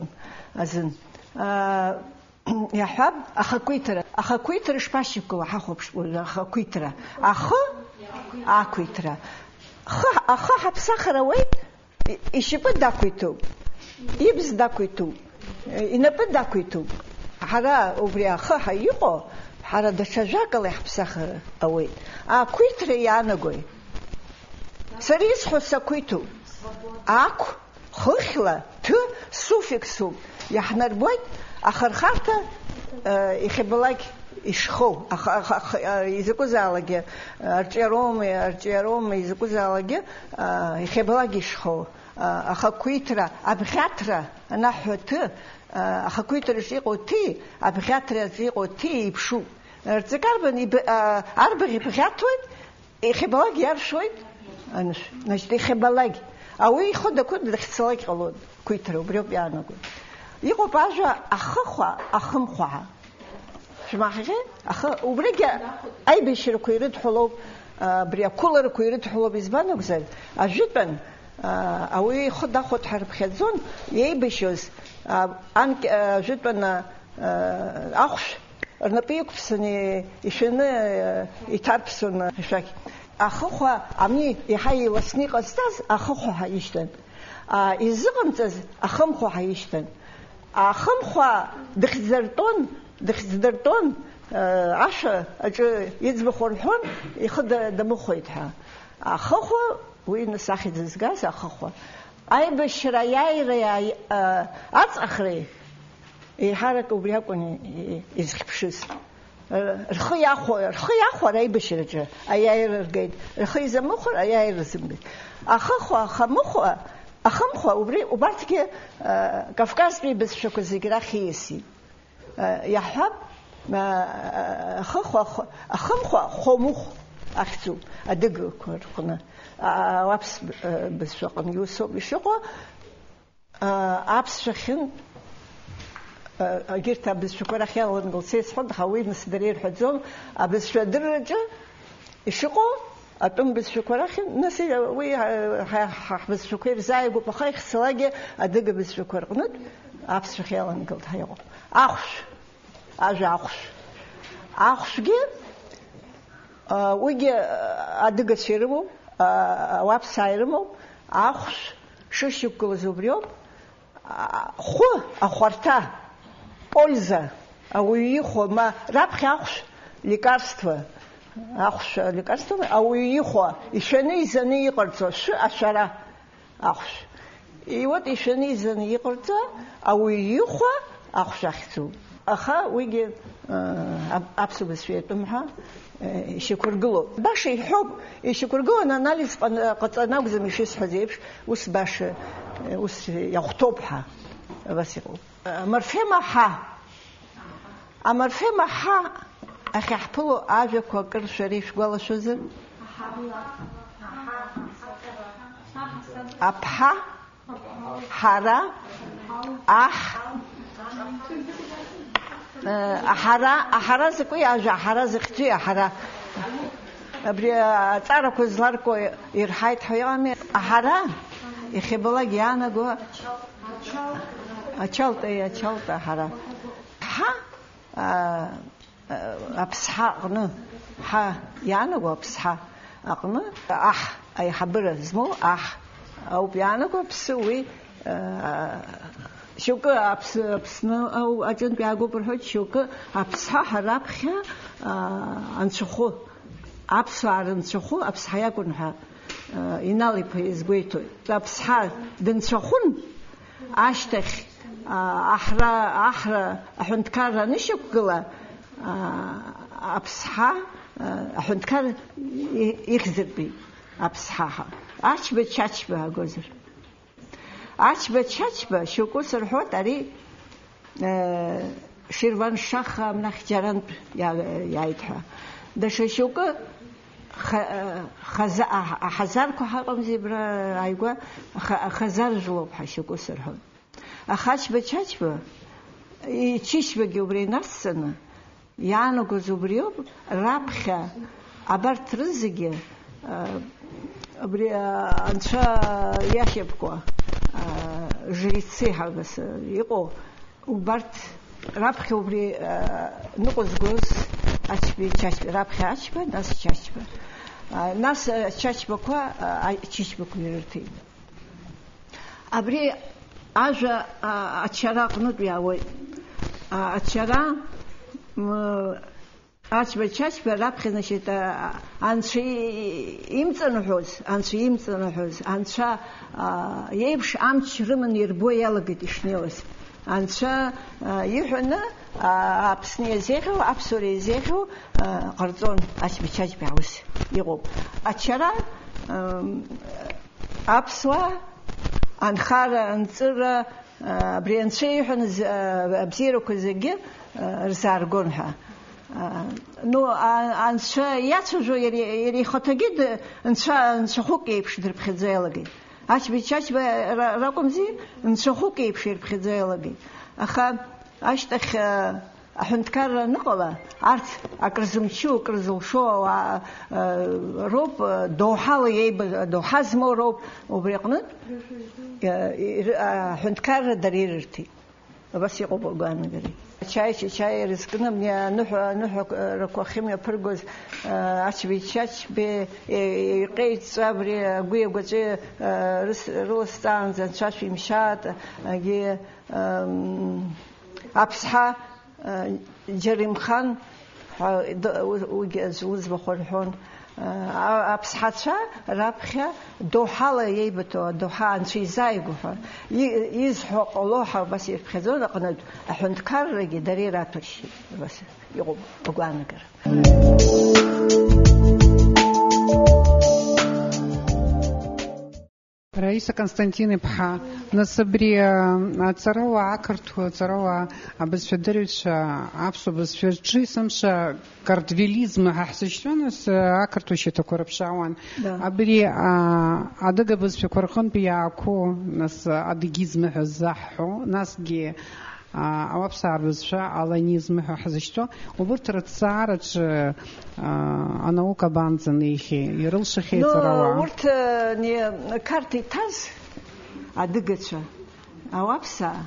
азын. А, Иаҳҳәап, ахақәиҭра. Ахақәиҭра шԥашьақәгылоу ҳахәаԥшып уажәы, ахақәиҭра. Ахы, ақәиҭра. Хы, ахы ҳаԥсахыр ауеит, и-, ишьапы дақәиҭуп, ибз дақәиҭуп, инапы дақәиҭуп. Ҳара убри ахы ҳа иҟоу, ҳара даҽа жәакала иаҳԥсахыр ауеит. Ақәиҭра иаанагои? Сара исҳәо сақәиҭуп. Ақә, хыхьла, ҭы суффиксуп, иаҳнарбоит, ахырхарҭа, э, иахьабалак ишхоу, аха, аха, аха, э, изакәызаалакгьы, э, арҿиароуми, арҿиароуми, изакәызаалакгьы, э, иахьабалак ишхоу, э, ахақәиҭра, абӷьаҭра анаҳҳәо ҭы, э, ахақәиҭраҿы иҟоу ҭи, абӷьаҭраҿы иҟоу ҭи еиԥшуп. Рҵакы арбан иб-, э, арбаӷь ибӷьаҭуеит, Иахьабалак иаршоит анышә. Значит, иахьабалак. Ауаҩы ихы дакуеит, дахьцалак ҟалоит. Қәиҭра, убриоуп иаанаго. Иҟоуп ажәа ахыхәа, ахымхәа ҳәа. Шәмаҳахьеи? Аха убригьы аибашьрақәа ирыдҳәалоуп, а, абри ақәыларақәа ирыдҳәалоуп, избан акәзар, ажәытәан, Ауаҩы ихы дахәоит ҳәа рыԥхьаӡон, иеибашьуаз, а, анк-, а, жәытәана, а, ахәшә рнапы иқәԥсаны ишәаны, а, иҭарԥсон ашәақь. Ахыхәа ами иаҳа иласны иҟазҵаз ахыхәа ҳәа ишьҭан. А, изыҟамҵаз ахымхәа ҳәа ишьҭан. Ахымхәа дыхьӡдыртәон, дыхьӡдыртәон, э, ашәа аҿы иӡбахә рҳәон, ихы да-, дамыхәеит ҳәа. Ахыхәа, уи нас ахьӡ згаз ахыхәа. Аибашьра аиааира иааи-, э, аҵахреи еиҳарак убри акәын и-, и-, изхьыԥшыз. Э, рхы иахәо, рхы иахәар аибашьраҿы аиааира ргеит, рхы изамыхәар аиааира рзымгеит. Ахыхәа, ахамыхәа, ахымхәа, убри, убарҭгьы, э, Кавказтәи бызшәақәа зегь рахь ииасит. Э, иаҳҳәап, э, ахыхәа, ахы-, ахымхәа хәамыхә ахьӡуп адыгақәа рҟны. А, ауаԥс, э, бызшәаҟны иусоуп ишыҟоу. А, аԥсшәахьынтә, а, егьырҭ абызшәақәа рахь иалангылт сеисҳәоит, аха уи нас дара ирҳәаӡом. Абызшәа адырраҿы ишыҟоу, атәым бызшәақәа рахь, нас уи, а, ҳа, ҳа, ҳбызшәақәа ирзааигәоуп, аха ихцалакгьы адыга бызшәақәа рҟнытә аԥсшәахь иалангылт ҳәа иҟоуп. Ахәшә, ажәа ахәшә. Ахәшәгьы, а, уигьы, а, адыгацәа ирымоуп, а, ауаԥсаа ирымоуп. Ахәшә шышьақәгылаз убриоуп. А, хәы, ахәарҭа, польза, ауаҩы ихәа, ма раԥхьа ахәшә, лекарство, ахәшә, лекарство, ауаҩы ихәа, ишәаны изаны иҟарҵо, шәы ашәара, ахәшә. И вот ишәаны изаны иҟарҵо, ауаҩы ихәа, ахәшә ахьӡуп. Аха уигьы, э, ап-, аԥсуа бызшәа иатәым ҳәа, э, ишьақәыргылоуп. Баша иҳәоуп, ишьақәыргыланы анализ ҟан-, ҟаҵаны акәӡам ишысҳәаз еиԥш, ус баша, э, ус иахәҭоуп ҳәа, абас иҟоуп. Аморфема ҳа. Аморфема ҳа ахьаҳԥыло ажәақәа акыр шәара ишәгәалашәозар? Аԥҳа. Ҳара, аҳ, э, аҳара, аҳара закәи ажәа, аҳара захьӡуи аҳара? Абри аҵарақәа зларку ирҳаит ҳәа иҟами? Аҳара, иахьабалак иаанаго, ачалта, ачалта аҳара. Ҳа, а, аԥсҳа аҟны, ҳа иаанаго аԥсҳа аҟны, аҳ, аиҳабыра змоу аҳ ауп иаанаго, аԥсы уи, а, шьоукы аԥсы, Аԥсны ау-, аҿынтә иаагоуп рҳәоит, шьоукы аԥсҳа ҳәа раԥхьа, а, анцәахәы, аԥсуаа рынцәахәы аԥсҳа иакәын ҳәа, а, Инал-иԥа иазгәеиҭоит. Аԥсҳа дынцәахәын, ашьҭахь, а, аҳра, аҳра аҳәынҭқарра анышьақәгыла, а, аԥсҳа, а, аҳәынҭқар и-, ихьӡыртәит аԥсҳа ҳәа. Ачба Чачба агозар. Ачба Чачба, шьоукы сырҳәоит, ари, э, Шерваншаха амнахь џьарантә иа-, иааит ҳәа. Даҽа шьоукы ха-, э, хаза-, аҳ-, аҳазарқәа ҳаҟамзи абра ааигәа, аха-, ахазар жәлоуп ҳәа шьоукы сырҳәоит. Аха Ачба Чачба, ичычбагьы убра инацҵаны, иаанагоз убриоуп, раԥхьа абарҭ рызегьы, а, абри, а, анцәа иашьапкуа, а, жрецы ҳәа иҟоу, убарҭ раԥхьа убри, а, ныҟәызгоз Ачбеи Чачба, раԥхьа Ачба, нас Чачба. А, нас, а, Чачбақәа, а, а, Чычбақәа ирырҭеит. Абри ажәа, а, ачара аҟнытә иаауеит. А, ачара, м, Ачба Чачба раԥхьа, значит, а, анцәа и-, имҵаныҳәоз, анцәа имҵаныҳәоз, анцәа, а, иеиԥш амч рыманы ирбо иалагеит ишнеиуаз. Анцәа, а, иҳәаны, а, Аԥсны иазеиӷьу, аԥсуара иазеиӷьу, а, ҟарҵон, Ачба Чачба аус иҟоуп. Ачара, ам, аԥсуаа анхара, анҵыра, а, абри анцәа иҳәаны з-, а, абзиарақәа зегьы, а, рзааргон ҳәа. А, ну, а, анцәа иацәажәо иара, иара ихаҭагьы д-, нцәа, нцәахәык еиԥш дырԥхьаӡо иалагеит. Ачба Чачба ра-, ракәымзи, нцәахәык еиԥш ирԥхьаӡо иалагеит. Аха ашьҭахь, а, Аҳәынҭқарра аныҟала, арҭ акрызмчу, акрызылшо ауаа, э, роуп, э, доуҳала иеиба-, доуҳа змоу роуп, убри аҟнытә, э, ир-, аҳәынҭқарра дара ирырҭеит. Абас иҟоуп агәаанагареи. Ачаи, чачаи ирызкны, абни аныҳәа, аныҳәа, э, рақәа ахьымҩаԥыргоз, э, Ачбеи Чачбеи, э, иҟеиҵәҵәа абри агәи агәаҵәеи, э, рыс-, рыласҵаанӡа анцәа шәимшьаат, агьи, эм, аԥсҳа, Џьаримхан ҳәа д-, у-, уигьы аӡә лыӡбахә рҳәон. А-, аԥсҳацәа раԥхьа доуҳала иеибыҭоу, адоуҳа анцәа изааигәоу ҳәа и-, изҳәо ҟало ҳәа убас ирԥхьаӡон аҟнытә, аҳәынҭқаррагьы дара ираҭәашьеит, убас иҟоуп агәаанагара. Раиса Константин-иԥҳа, нас абри, а, аҵарауаа, ақырҭуа аҵарауаа, абызшәадырҩцәа, аԥсуа бызшәа рҿы есымша картвелизм ҳәа ҳзышьҭоу, нас, а, ақырҭуа шьаҭақәа рыԥшаауан. Да. Абри, а, адыга бызшәақәа рҟынтә иаақәоу, нас, адыгизм ҳәа ззаҳҳәо, насгьы, а, ауаԥсаа рбызшәа аланизм ҳәа ҳзышьҭоу, убырҭ рыҭҵаараҿы, а, анаука абанӡанеихьеи, ирылшахьеи Ну, аҵарауаа? Урҭ, э, не, қарҭ иҭаз адыгацәа, ауаԥсаа,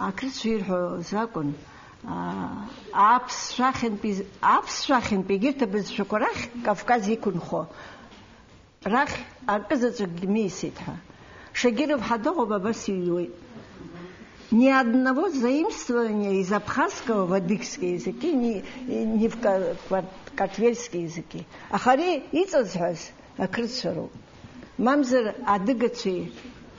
ақырҭцәа ирҳәоз акәын, а, аԥсшәахьынтә из-, аԥсшәахьынтә егьырҭ абызшәақәа рахь Кавказ иқәынхо. Рахь акы заҵәыкгьы миасит ҳәа. Шагиров Ҳадыгәба абас иҩуеит. Ни одного заимствования из абхазского в адыгский языке, ни, ни в ка-, ква-, картвельский языке. Аха ари иҵазҳәаз ақырҭцәа роуп. Мамзар адыгацәеи,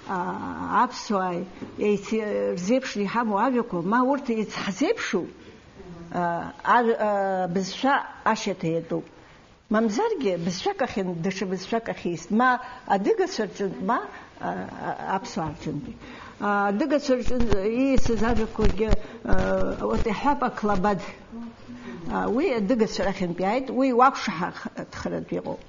а, аԥсуааи еици-, рзеиԥшны иҳамоу ажәақәа, ма урҭ еицҳзеиԥшу, а, ажә-, а, бызшәа ашьаҭа иатәуп. Мамзаргьы, бызшәак ахьын, даҽа бызшәак ахьист, ма адыгацәа рҿынтә, ма, а, а, аԥсуаа рҿынтәи. А, адыгацәа рҿынтә ииасыз ажәақәагьы, а, вот иҳәап, аклабад. А, уи адыгацәа рахьынтә иааит, уи уақәшаҳаҭхаратә иҟоуп.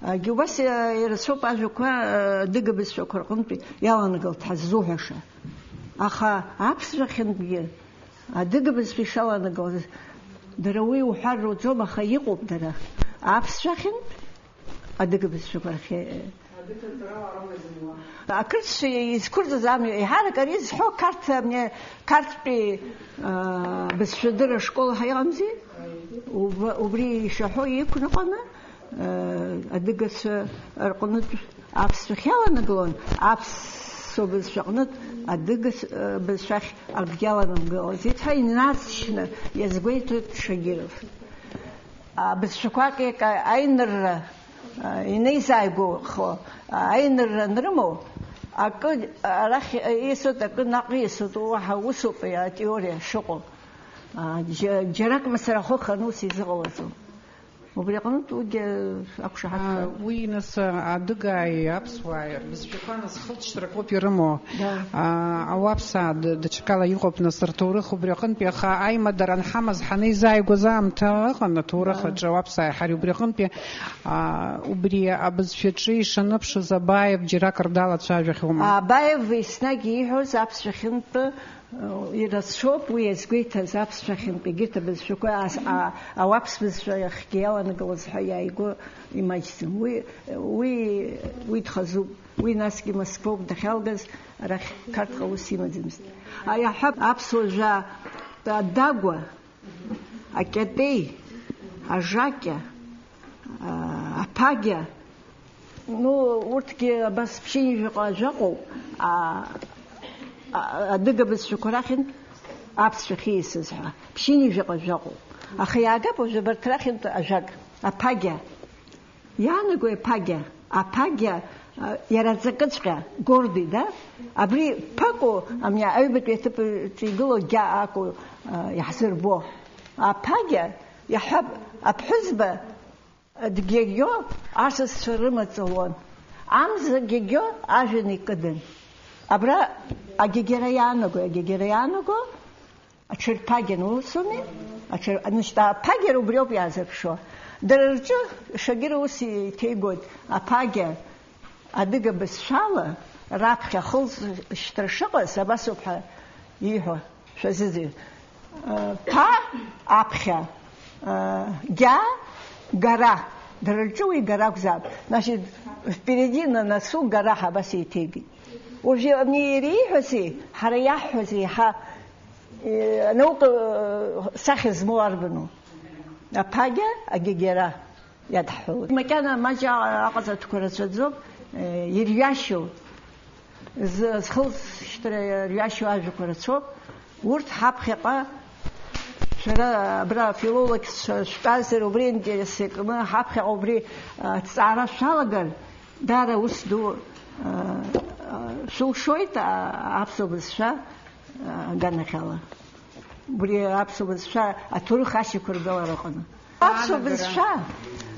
Агьы убас, а, ирацәоуп ажәақәа, а, адыга бызшәақәа рҟынтәи иаланагалт ҳаззуҳәаша. Аха аԥсшәахьынтәгьы Адыга бызшәа ишаланагалоз, дара уи уҳәар руӡом, аха иҟоуп дара. Аԥсшәахьынтә адыга бызшәақәа рахь, э, ақырҭцәа изқәырҵаз амҩа, еиҳарак ари зҳәо қарҭ, амни, қарҭтәи, а, бызшәадырра ашкол ҳәа иҟамзи? Уб-, убри ишаҳәо иқәныҟәаны, э, адыгацәа рҟнытә аԥсшәахь иаланагалон, аԥсуа бызшәаҟнытә адыга с-, э, бызшәахь акгьы аланагалаӡеит ҳәа инаҵшьны иазгәеиҭоит Шагиров. Абызшәақәак еиҟа-, аинырра, э, инеизааигәахо, аинырра анрымоу, акы арахь ииасуеит, акы наҟ ииасуеит, уаҳа усоуп атеориа шыҟоу. А, џьа-, џьарак мацарахо ханы ус изыҟалаӡом. Убри аҟнытә уигьы ақәшаҳаҭхароуп. А, уи, нас, адыгааи аԥсуааи рбызшәақәа, нас, хылҵшьҭрақәоуп ирымоу. Да. А, ауаԥсаа д-, даҽакала иҟоуп, нас, рҭоурых убри аҟынтәи, аха аимадара анҳамаз ҳанеизааигәаз аамҭа ыҟан аҭоурых Да. аҿы ауаԥсааи ҳареи убри аҟынтәи, а, убри абызшәаҿы ишаныԥшыз Абаев џьаракыр далацәажәахьоума? Абаев еснагь ииҳәоз аԥсшәахьынтәы Ирацәоуп уи иазгәеиҭаз аԥсшәахьынтә егьырҭ абызшәақәа ас-, а-, ауаԥс бызшәа ахьгьы иаланагалоз ҳәа иааигәоу имаҷӡам. Уи, уи, уи дхазуп. Уи насгьы Москвоуп дахьалгаз, арахь Қарҭҟа ус имаӡамызт. А, иаҳҳәап, аԥсуа жәа, адагәа, акьатеи, ажакьа, а, аԥагьа, Ну, урҭгьы абас ԥшьынҩажәаҟа жәаҟоуп, а, а, адыга бызшәақәа рахьынтә аԥсшәа ахьиасыз ҳәа, ԥшьынҩажәаҟа жәаҟоуп. Аха иаагап уажә абарҭ рахьынтә ажәак, аԥагьа. Иаанагои аԥагьа? Аԥагьа, а, иара аҵакыҵәҟьа, гордый, да? Абри ԥакоу, амни аҩбатәи аҭыԥаҿы игылоу гьа акәу, а, иаҳзырбо. Аԥагьа, иаҳҳәап, аԥҳәызба, Дгьагьо асасцәа рымаҵ луан. Амза гьагьо ажәҩан икыдын. Абра агьагьара иаанаго, агьагьара иаанаго, аҽырԥагьан усуми? Аҽыр-, значит, аԥагьара убриоуп иаазырԥшуа. Дара рҿы Шагира ус иҭеигоит, аԥагьа адыга бызшәала раԥхьа ахылҵшьҭра шыҟаз, абасоуп ҳәа ииҳәо шәазыӡырҩ. Ԥа аԥхьа, а, гьа, гара. Дара рҿы уи гара акәзаап. Значит, впереди на носу гара ҳәа абас еиҭеигеит. Уажәы ани иреиҳәази, ҳара иаҳҳәази, ҳа, э, анаука, э, сахьа змоу арбану? Аԥагьа, агьагьара. Иадҳәалоит. Макьана маҷ аҟаҵатәқәа рацәаӡоуп, э, ирҩашьоу, зы-, зхылҵшьҭра рҩашьоу ажәақәа рацәоуп. Урҭ ҳаԥхьаҟа, шәара абра филологцәа шәтәазар, убри интерес иакны, ҳаԥхьаҟа убри, а, аҭҵаара шәалагар, даара ус ду, а, а, шәылшоит, а, аԥсуа бызшәа аганахьала. Убри аԥсуа бызшәа аҭоурых ашьақәыргылара аҟны. Аԥсуа бызшәа,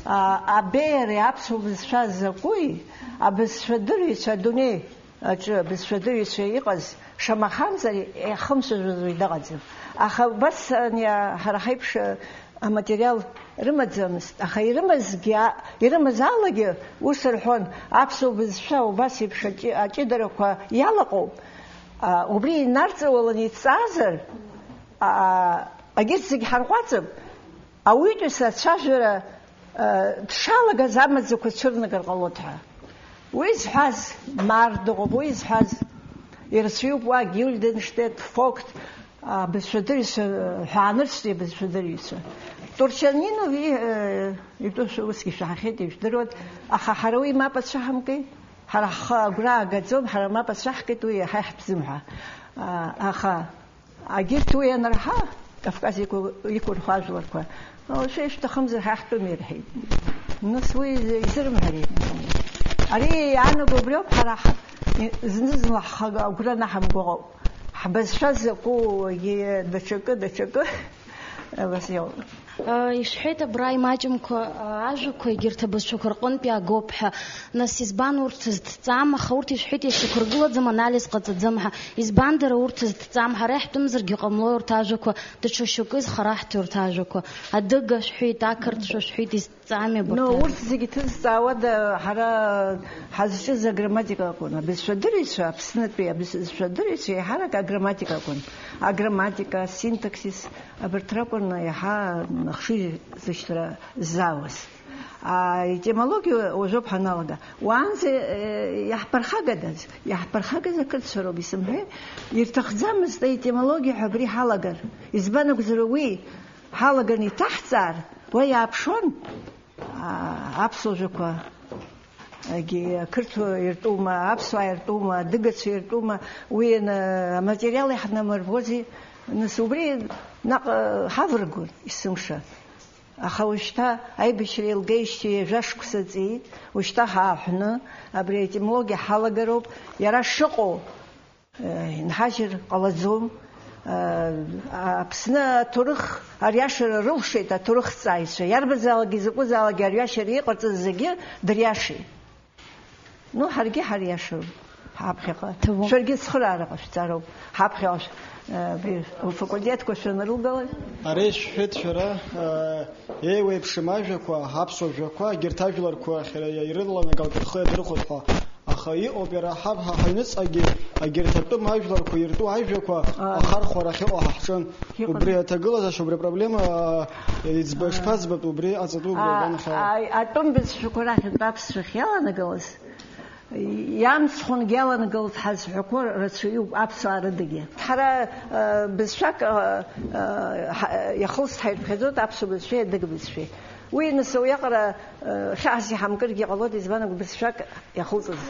а, абеиареи аԥсуа бызшәа закәи, абызшәадырҩцәа адунеи аҿы абызшәадырҩцәа иҟаз, шамахамзар, иахымцәажәоз уаҩ дыҟаӡам. Аха убас ани, а, ҳара ҳаиԥш, а, аматериал рымаӡамызт, аха ирымазгьы, а, ирымаз алагьы ус рҳәон, аԥсуа бызшәа убас еиԥш аҷы-, аҷыдарақәа иалаҟоуп. А, убри инарҵауалан иҵаазар, а, егьырҭ зегь ҳарҟәаҵып, ауаҩытәыҩса ацәажәара, а, дшалагаз амаӡақәа цәырнагар ҟалоит ҳәа. Уи зҳәаз Марр дыҟоуп, уи зҳәаз ирацәаҩуп, уа Гильденштедт, Фогт, а, бызшәадырҩцәа, ҳәа анырцәтәи абызшәадырҩцәа. Турчанинов и-, э, итәы шәа-, усгьы шәаҳахьеит, ижәдыруан, аха ҳара уи мап ацәаҳамкит, ҳара ҳхы агәра аагаӡом, ҳара мап ацәаҳкит, уи иаҳа иаҳбзымҳәа. А, аха Агьырҭ уи ианырҳа, Кавказ иқәу-, иқәырхуа ажәларқәа, уашәа ишәҭахымзар ҳа иаҳтәым ирҳәеит. Нас уи изырымҳәари? Ари иаанаго убриоуп, ҳара ҳа-, зны-зынла ҳхы агәра анаҳамго ыҟоуп. Ҳбызшәа закәу, егьи даҽакы, даҽакы, абас иоуп. Ишәҳәеит, абра имаҷымкәа, ажәақәа егьырҭ абызшәақәа рҟынтә иаагоуп ҳәа. Нас, избан урҭ зҭҵаам, аха урҭ ишәҳәеит, иашьақәыргылаӡам, анализ ҟаҵаӡам ҳәа. Избан дара урҭ зҭҵаам? Ҳара иаҳтәымзаргьы ҟамлои урҭ ажәақәа, даҽа шьоукы изхараҳҭи урҭ ажәақәа? Адыга шәҳәеит, ақырҭцәа шәҳәеит, изҭҵаами абарҭ Но ажәақәа? Урҭ зегьы ҭызҵаауада, ҳара ҳазҿыз аграмматика акәын. Абызшәадырҩцәа, Аԥснытәи абызшәадырҩцәа еиҳарак аграмматика акәын. Аграмматика, асинтаксис, абарҭ ракәын иаҳа ахшыҩзышьҭра ззаауаз. Аетимологиа уажәоуп ҳаналага. Уаанӡа, э, иаҳԥырхагадаз, иаҳԥырхагаз ақырҭцәа роуп исымҳәеи, ирҭахӡамызт аетимологиа ҳәа абри ҳалагар. Избан акәзар, уи ҳалаган иҭаҳҵаар, уа иааԥшуан, а, аԥсуа жәақәа, егьи ақырҭуа иртәума, аԥсуаа иртәума, адыгацәа иртәума, уи ана-, аматериал иаҳнамырбози, нас убри наҟ, э, ҳавыргон есымша. Аха уажәшьҭа аибашьра еилгеижьҭеи ҩажәа шықәса ҵит, уажәшьҭа ҳааҳәны абри аетимологиа ҳалагароуп, иара шыҟоу, э, инҳажьыр ҟалаӡом. Э, Аԥсны аҭоурых ариашара рылшеит аҭоурыхҭҵааҩцәа, иарбанзаалакгьы закәызаалакгьы ариашара иҟарҵаз зегьы дыриашеит. Ну, ҳаргьы ҳариашароуп, ҳаԥхьаҟа. Ҭабуп. Шәаргьы цхыраара ҟашәҵароуп, ҳаԥхьаҟа шә-, э, абри, лфакультетқәа шәанрылгалак. Ари шәҳәеит шәара, э, еиуеиԥшым ажәақәа, аԥсуа жәақәа, егьырҭ ажәларқәа ахьра-, ирыланагалт рхы иадырхәоит ҳәа. Аха иҟоуп иара ҳаб-, ҳа-, ҳаҩныҵҟагьы егьырҭ атәым ажәларқәа иртәу ажәақәа А. ахархәара ахьыҟоу ҳаҳҿын. Иҟан. Убри аҭагылазаашьа, убри апроблема, а, иӡба-, А. шԥаӡбатәу, убри иҟаҵатәу А, убри аганахьала? А, атәым бызшәақәа рахьынтә аԥсшәахь иаланагалаз, иамцхәынгьы иаланагалт ҳазҳәақәо рацәаҩуп аԥсуаа рыдагьы. Ҳара, а, бызшәак, а, а, ҳа-, иахылҵт ҳәа ирԥхьаӡоит аԥсуа бызшәеи адыга бызшәеи. Уи, нас, уиаҟара, а, хьаас иҳамкыргьы ҟалоит, избан акәу, бызшәак иахылҵыз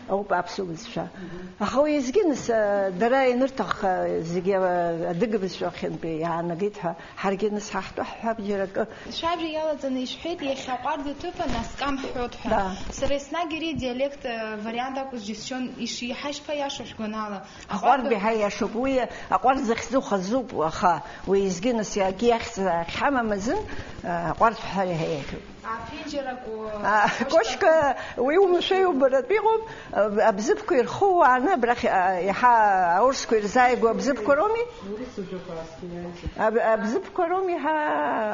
ауп аԥсуа бызшәа. Аха уеизгьы, нас, а, дара ианырҭахха зегьы, а, адыга бызшәахьынтәи иаанагеит ҳәа, ҳаргьы, нас, ҳаҳтәы ҳҳәап џьара акы. Шәажәа иалаҵаны ишәҳәеит, иахьа аҟәардә аҭыԥан аскам ҳҳәоит ҳәа. Да. Сара еснагь ари адиалект, а, вариант акәыз џьысшьон, ишиҳәа ишԥаиашоу шәгәанала? Аҟәардә иаҳа иашоуп, уи аҟәардә захьӡу хазуп, аха уеизгьы, нас, акгьы ахьӡ ахьҳамам азын, а, аҟәардә ҳәа иаҳа иашоуп. Аԥенџьыр акәу? А, Кошка, уи умшәа иубаратәы иҟоуп, а, абзыԥқәа ирху уааны абрахь, а, иаҳа аурысқәа ирзааигәоу абзыԥқәа роуми? Аб-, абзыԥқәа роуми иаҳа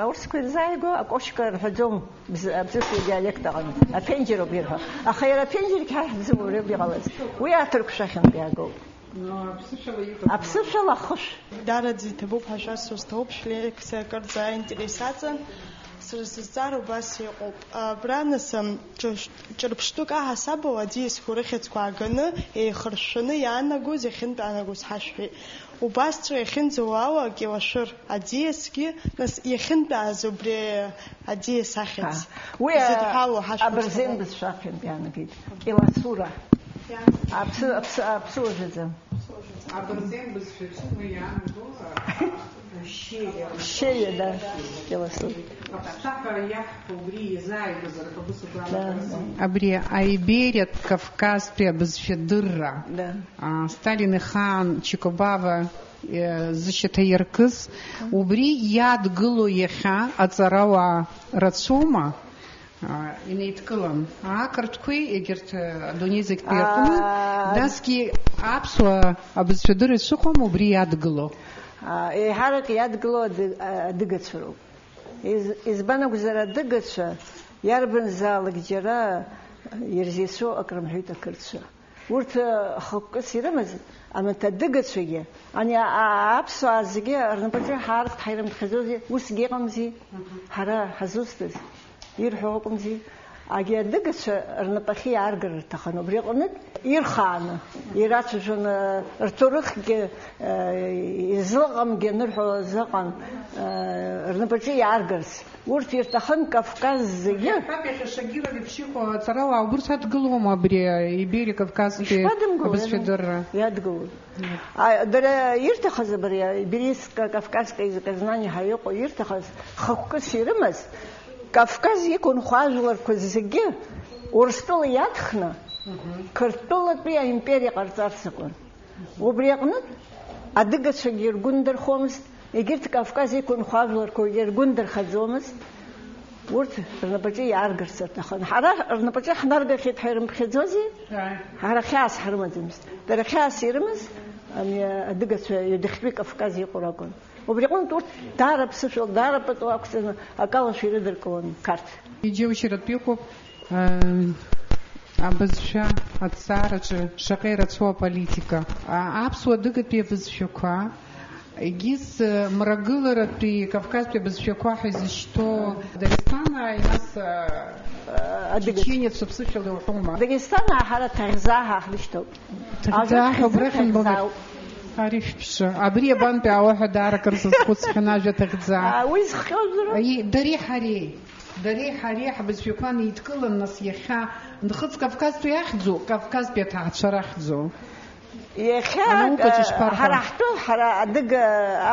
аурысқәа ирзааигәоу, акошка рҳәаӡом, бз-, абзыԥқәа диалект аҟны. Аԥенџьыр ауп ирҳәо. Аха иара аԥенџьыргьы ҳа иаҳзыруп иҟалаз. Уи аҭырқәшәахьынтә иаагоуп. Аԥсышәала иҟаз. Аԥсышәала хышә. Дараӡа иҭабуп ҳәа шәасҳәо сҭахуп, шәлекциа акырӡа аинтерес аҵан. Сара сызҵаара убас иҟоуп. Абра, нас, ам, ҿырԥш-, ҿырԥштәык аҳасабала аӡиасқәа рыхьӡқәа ааганы, еихыршәшәаны иаанагоз иахьынтәаанагоз ҳашәҳәеит. Убасҵәҟьа иахьынӡауа ала акьалашәыр аӡиасгьы, нас, иахьынтәааз убри аӡиас ахьӡ. Уи, изыдҳәалоу ҳашәҳәа абырзен сҭахуп. Бызшәа аԥхьантә иаанагеит. Кьаласура. Аԥсы, аԥсы, аԥсуа жәаӡа. Абырзен бызшәа цәыма иаанаго, а, а, шьеиа. Шьеиа, да, кьаласура. Аԥсҭаҳәа иаҳҳәо убри иазааигәазар ҳәа бысақәа Да, аанагара да. Сымоуп. Абри аибериатә Кавказтәи абызшәа дырра, Да. а, Сталин ихаан Чикобава, э, зышьаҭа иаркыз, убри иадгыло иахьа аҵарауаа рацәоума? А, инеидкылан. Ақырҭқәеи егьырҭ, э, адунеи зегьтәи рҟны, Аа. Насгьы аԥсуа абызшәадырра ишыҟоу убри иадгыло. А, еиҳарак иадгыло аӡы-, а, адыгацәа роуп. Из-, избан акәзар, адыгацәа иарбанзаалак џьара ирзеицәоу акрымҳәеит ақырҭцәа. Урҭ, э, хықәкыс ирымаз, анҭ адыгацәагьы, ани а-, а-, аԥсуаа зегьы рнапаҿы ҳаарц ҳаирымԥхьаӡози, усгьы ыҟамзи, Мгм. ҳара ҳазусҭаз, ирҳәо акәымзи, агьи адыгацәа рнапахьы иааргар рҭахын, убри аҟнытә ирхааны, ирацәажәон, э, рҭоурыхгьы, э, излаҟамгьы анырҳәо азыҟан, э, рнапаҿы иааргарц. Урҭ ирҭахын Кавказ зегьы. Иаҳҳәап, иахьа Шагиров иԥшьыхәа аҵарауаа убырҭ адгылома абри Ибери Кавказтәи Ишԥадымгыло, абызшәа иадым-, дырра? Иадгылоит. Мм. А, дара ирҭахыз абри Иберийско-Кавказское языкознание ҳәа иҟоу ирҭахыз, хықәкыс ирымаз, Кавказ иқәынхо ажәларқәа зегьы Урыстәыла иадхны, Мгм. Қырҭтәылатәи аимпериа ҟарҵарц акәын. Убри аҟнытә, адыгацәагьы иргәы ндырхомызт, егьырҭ Кавказ иқәынхо ажәларқәагьы ргәы ндырхаӡомызт, урҭ рнапаҿы иааргарц рҭахын. Ҳара рнапаҿы ҳнаргахьеит ҳәа ирымԥхьаӡози? Ааи. Ҳара хьаас ҳрымаӡамызт. Дара хьаас ирымаз, ами, адыгацәа ҩадахьтәи Кавказ иҟоу ракәын. Убри аҟнытә урҭ даара ԥсышәала, даара пату ақәҵаны акалашәа ирыдыркылон Қарҭ. Иџьоушьаратә иҟоуп. Э, абызшәа аҭҵаараҿы шаҟа ирацәоу аполитика. А, аԥсуа-адыгатәи абызшәақәа, егьыс, э, мрагыларатәи Кавказтәи абызшәақәа ҳәа изышьҭоу Дагестанааи, нас, э, Адыгацәа. Чеченеццәа ԥсышәала иуҳәома? Дагестанаа ҳара Ҭаӷьӡаа ҳәа ҳрышьҭоуп. Ҭаӷьӡаа ҳәа Ажәа убрахь Ҭаӷьӡаа. Ари шәԥшы. Абри иабантәи ауаҳәа даара акыр сазхәыцхьан ажәа Ҭаӷьӡаа. А, уи зхҟьозароуп. Аи, дареи ҳареи. Дареи ҳареи ҳбызшәақәа неидкылан, нас, иахьа нхыҵ Кавказтәи ахьӡу, Кавказтәи аҭаацәа рахьӡу? Иахьа, Анаукаҿы э, ишԥарҳәо? Ҳара ҳтәы, ҳара адыга,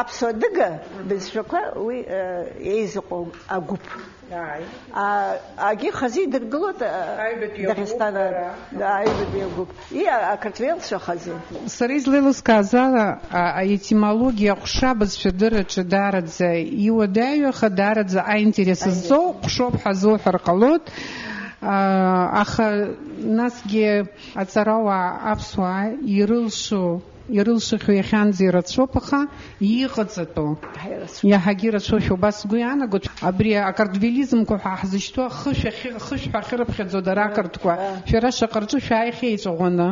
аԥсуа адыга бызшәақәа уи, э, еизыҟоу агәыԥ. Ааи. А, агьи хазы идыргылоит, э, Аҩбатәи агәыԥ, Дагестан, бара. Да, аҩбатәи агәыԥ. И, а, ақырҭуелцәа хазы. Сара излеилыскааз ала, а, аетимологиа аҟәша абызшәадырраҿы даараӡа иуадаҩу, аха даараӡа аинтерес Аинтерес. Зҵоу ҟәшоуп ҳәа азуҳәар ҟалоит. А, аха насгьы аҵарауаа аԥсуаа ирылшо, ирылшахьоу иахьанӡа ирацәоуп, аха иҟаҵатәу Ҳаи, рацәоуп. Иаҳагьы ирацәоушәа убас сгәы иаанагоит. Абри акартвелизмқәа ҳәа ҳзышьҭоу ахышә ахьы-, ахышә ҳәа ахьырыԥхьаӡо дара ақырҭқәа. Да. Шәара шаҟа рҿы шәааихьеи еиҵаӷәӷәаны?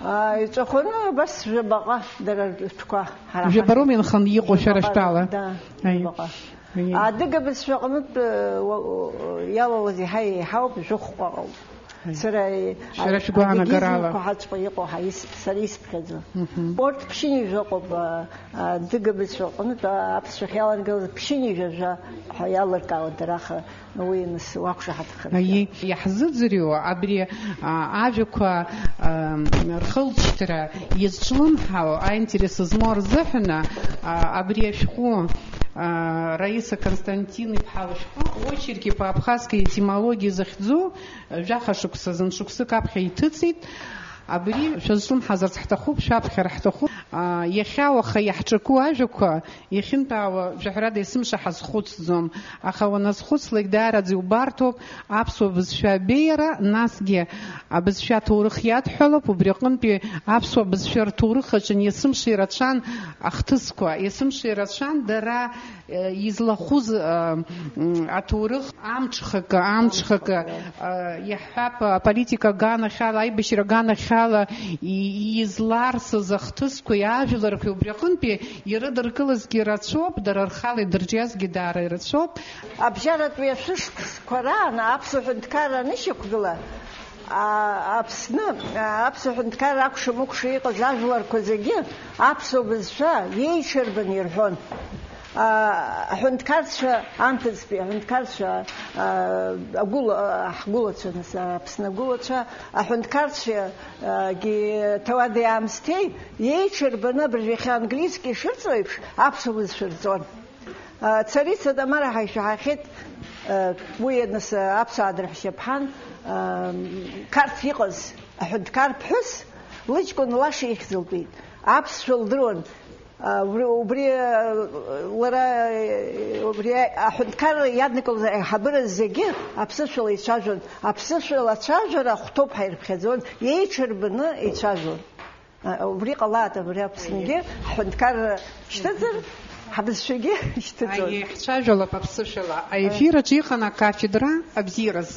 А, иҵәахәаны абас жәабаҟа дара ртәқәа ҳара ҳахь. Жәабароума инханы иҟоу шәара Жәабаҟа, шәтәала? Да, Аи. Жәабаҟа. Аи. Адыга бызшәа аҟнытә, э, уа-, у-, иалалаз еиҳа еиҳауп, жәохәҟа ыҟоуп. Аи. Сара, э, Шәара а-, шәгәаанагарала. Адыгизмқәа ҳаҵәҟьа иҟоу ҳа ис-, сара исԥхьаӡо. Мгм. Урҭ ԥшьынҩажәа ыҟоуп, а, а, адыга бызшәа аҟнытә, а, аԥсшәахь иаларгылаз ԥшьынҩажәа ҳәа иалыркаауа дара, аха Уи нас уақәшаҳаҭхарц. Аиеи, иаҳзыӡырҩуа абри, а, ажәақәа, а, рхылҵшьҭра иазҿлымҳау аинтерес змоу рзыҳәан, а, абри ашәҟәы, а, Раиса Константин-иԥҳа лышәҟәы, очерки по абхазской этимологии захьӡу, жәаха шықәса, зын шықәсык аԥхьа иҭыҵит. Абри шәазҿлымҳазарц ҳҭахуп, шәаԥхьара ҳҭахуп. А, иахьа уаха иаҳҿаку ажәақәа Иахьынтәаауа, жәаҳәарада, есымша ҳазхәыцӡом, аха уаназхәыцлак, даараӡа иубарҭоуп аԥсуа бызшәа абеиара, насгьы абызшәа аҭоурых иадҳәалоуп, убри аҟынтәи аԥсуа бызшәа рҭоурых аҿы есымша ирацәан ахҭысқәа, есымша ирацәан дара, э, излахәыз, э, м, аҭоурых амҽхакы, амҽхакы, э, иаҳҳәап, аполитика аганахьала, аибашьра аганахьала, Ала и-, изларсыз ахҭысқәеи ажәларқәеи убри аҟынтәи ирыдыркылазгьы рацәоуп, дара рхала идырҿиазгьы даара ирацәоуп. Абжьаратәи ашәышықәсқәа раан аԥсуа ҳәынҭқарра анышьақәгыла, а, Аԥсны, а, аԥсуа ҳәынҭқарра акәша-мыкәша иҟаз ажәларқәа зегьы аԥсуа бызшәа иеиҽырбаны ирҳәон. А, аҳәынҭқарцәа, анҭыҵтәи аҳәынҭқарцәа, а, агәыла-, а, ҳгәылацәа, нас, а, Аԥсны агәылацәа, аҳәынҭқарцәа, а, гьы ҭауади-аамсҭеи иеиҽырбаны абыржәы иахьа английски ишырҵо еиԥш аԥсуа бызшәа рҵон. А, Царица Тамара ҳәа ишәаҳахьеит, а, уи, нас, а, аԥсуаа дырҳәшьаԥҳан, а, Қарҭ иҟаз аҳәынҭқар ԥҳәыс лыҷкәын лаша ихьӡ лтәеит. Аԥсшәа лдыруан. А, убри, убри, а, лара, а, убри аҳәынҭқарра иаднакылоз аиҳабыра зегьы аԥсышәала ицәажәон. Аԥсышәала ацәажәара ахәҭоуп ҳәа ирыԥхьаӡон, еиҽырбаны ицәажәон. А, убри ҟалааит, абри Аԥсныгьы ҳҳәынҭқарра шьҭыҵыр, ҳабызшәагьы шьҭыҵуеит. Аиеи, ҳцәажәалап аԥсышәала. Аефир аҿы иҟан акафедра абзиараз.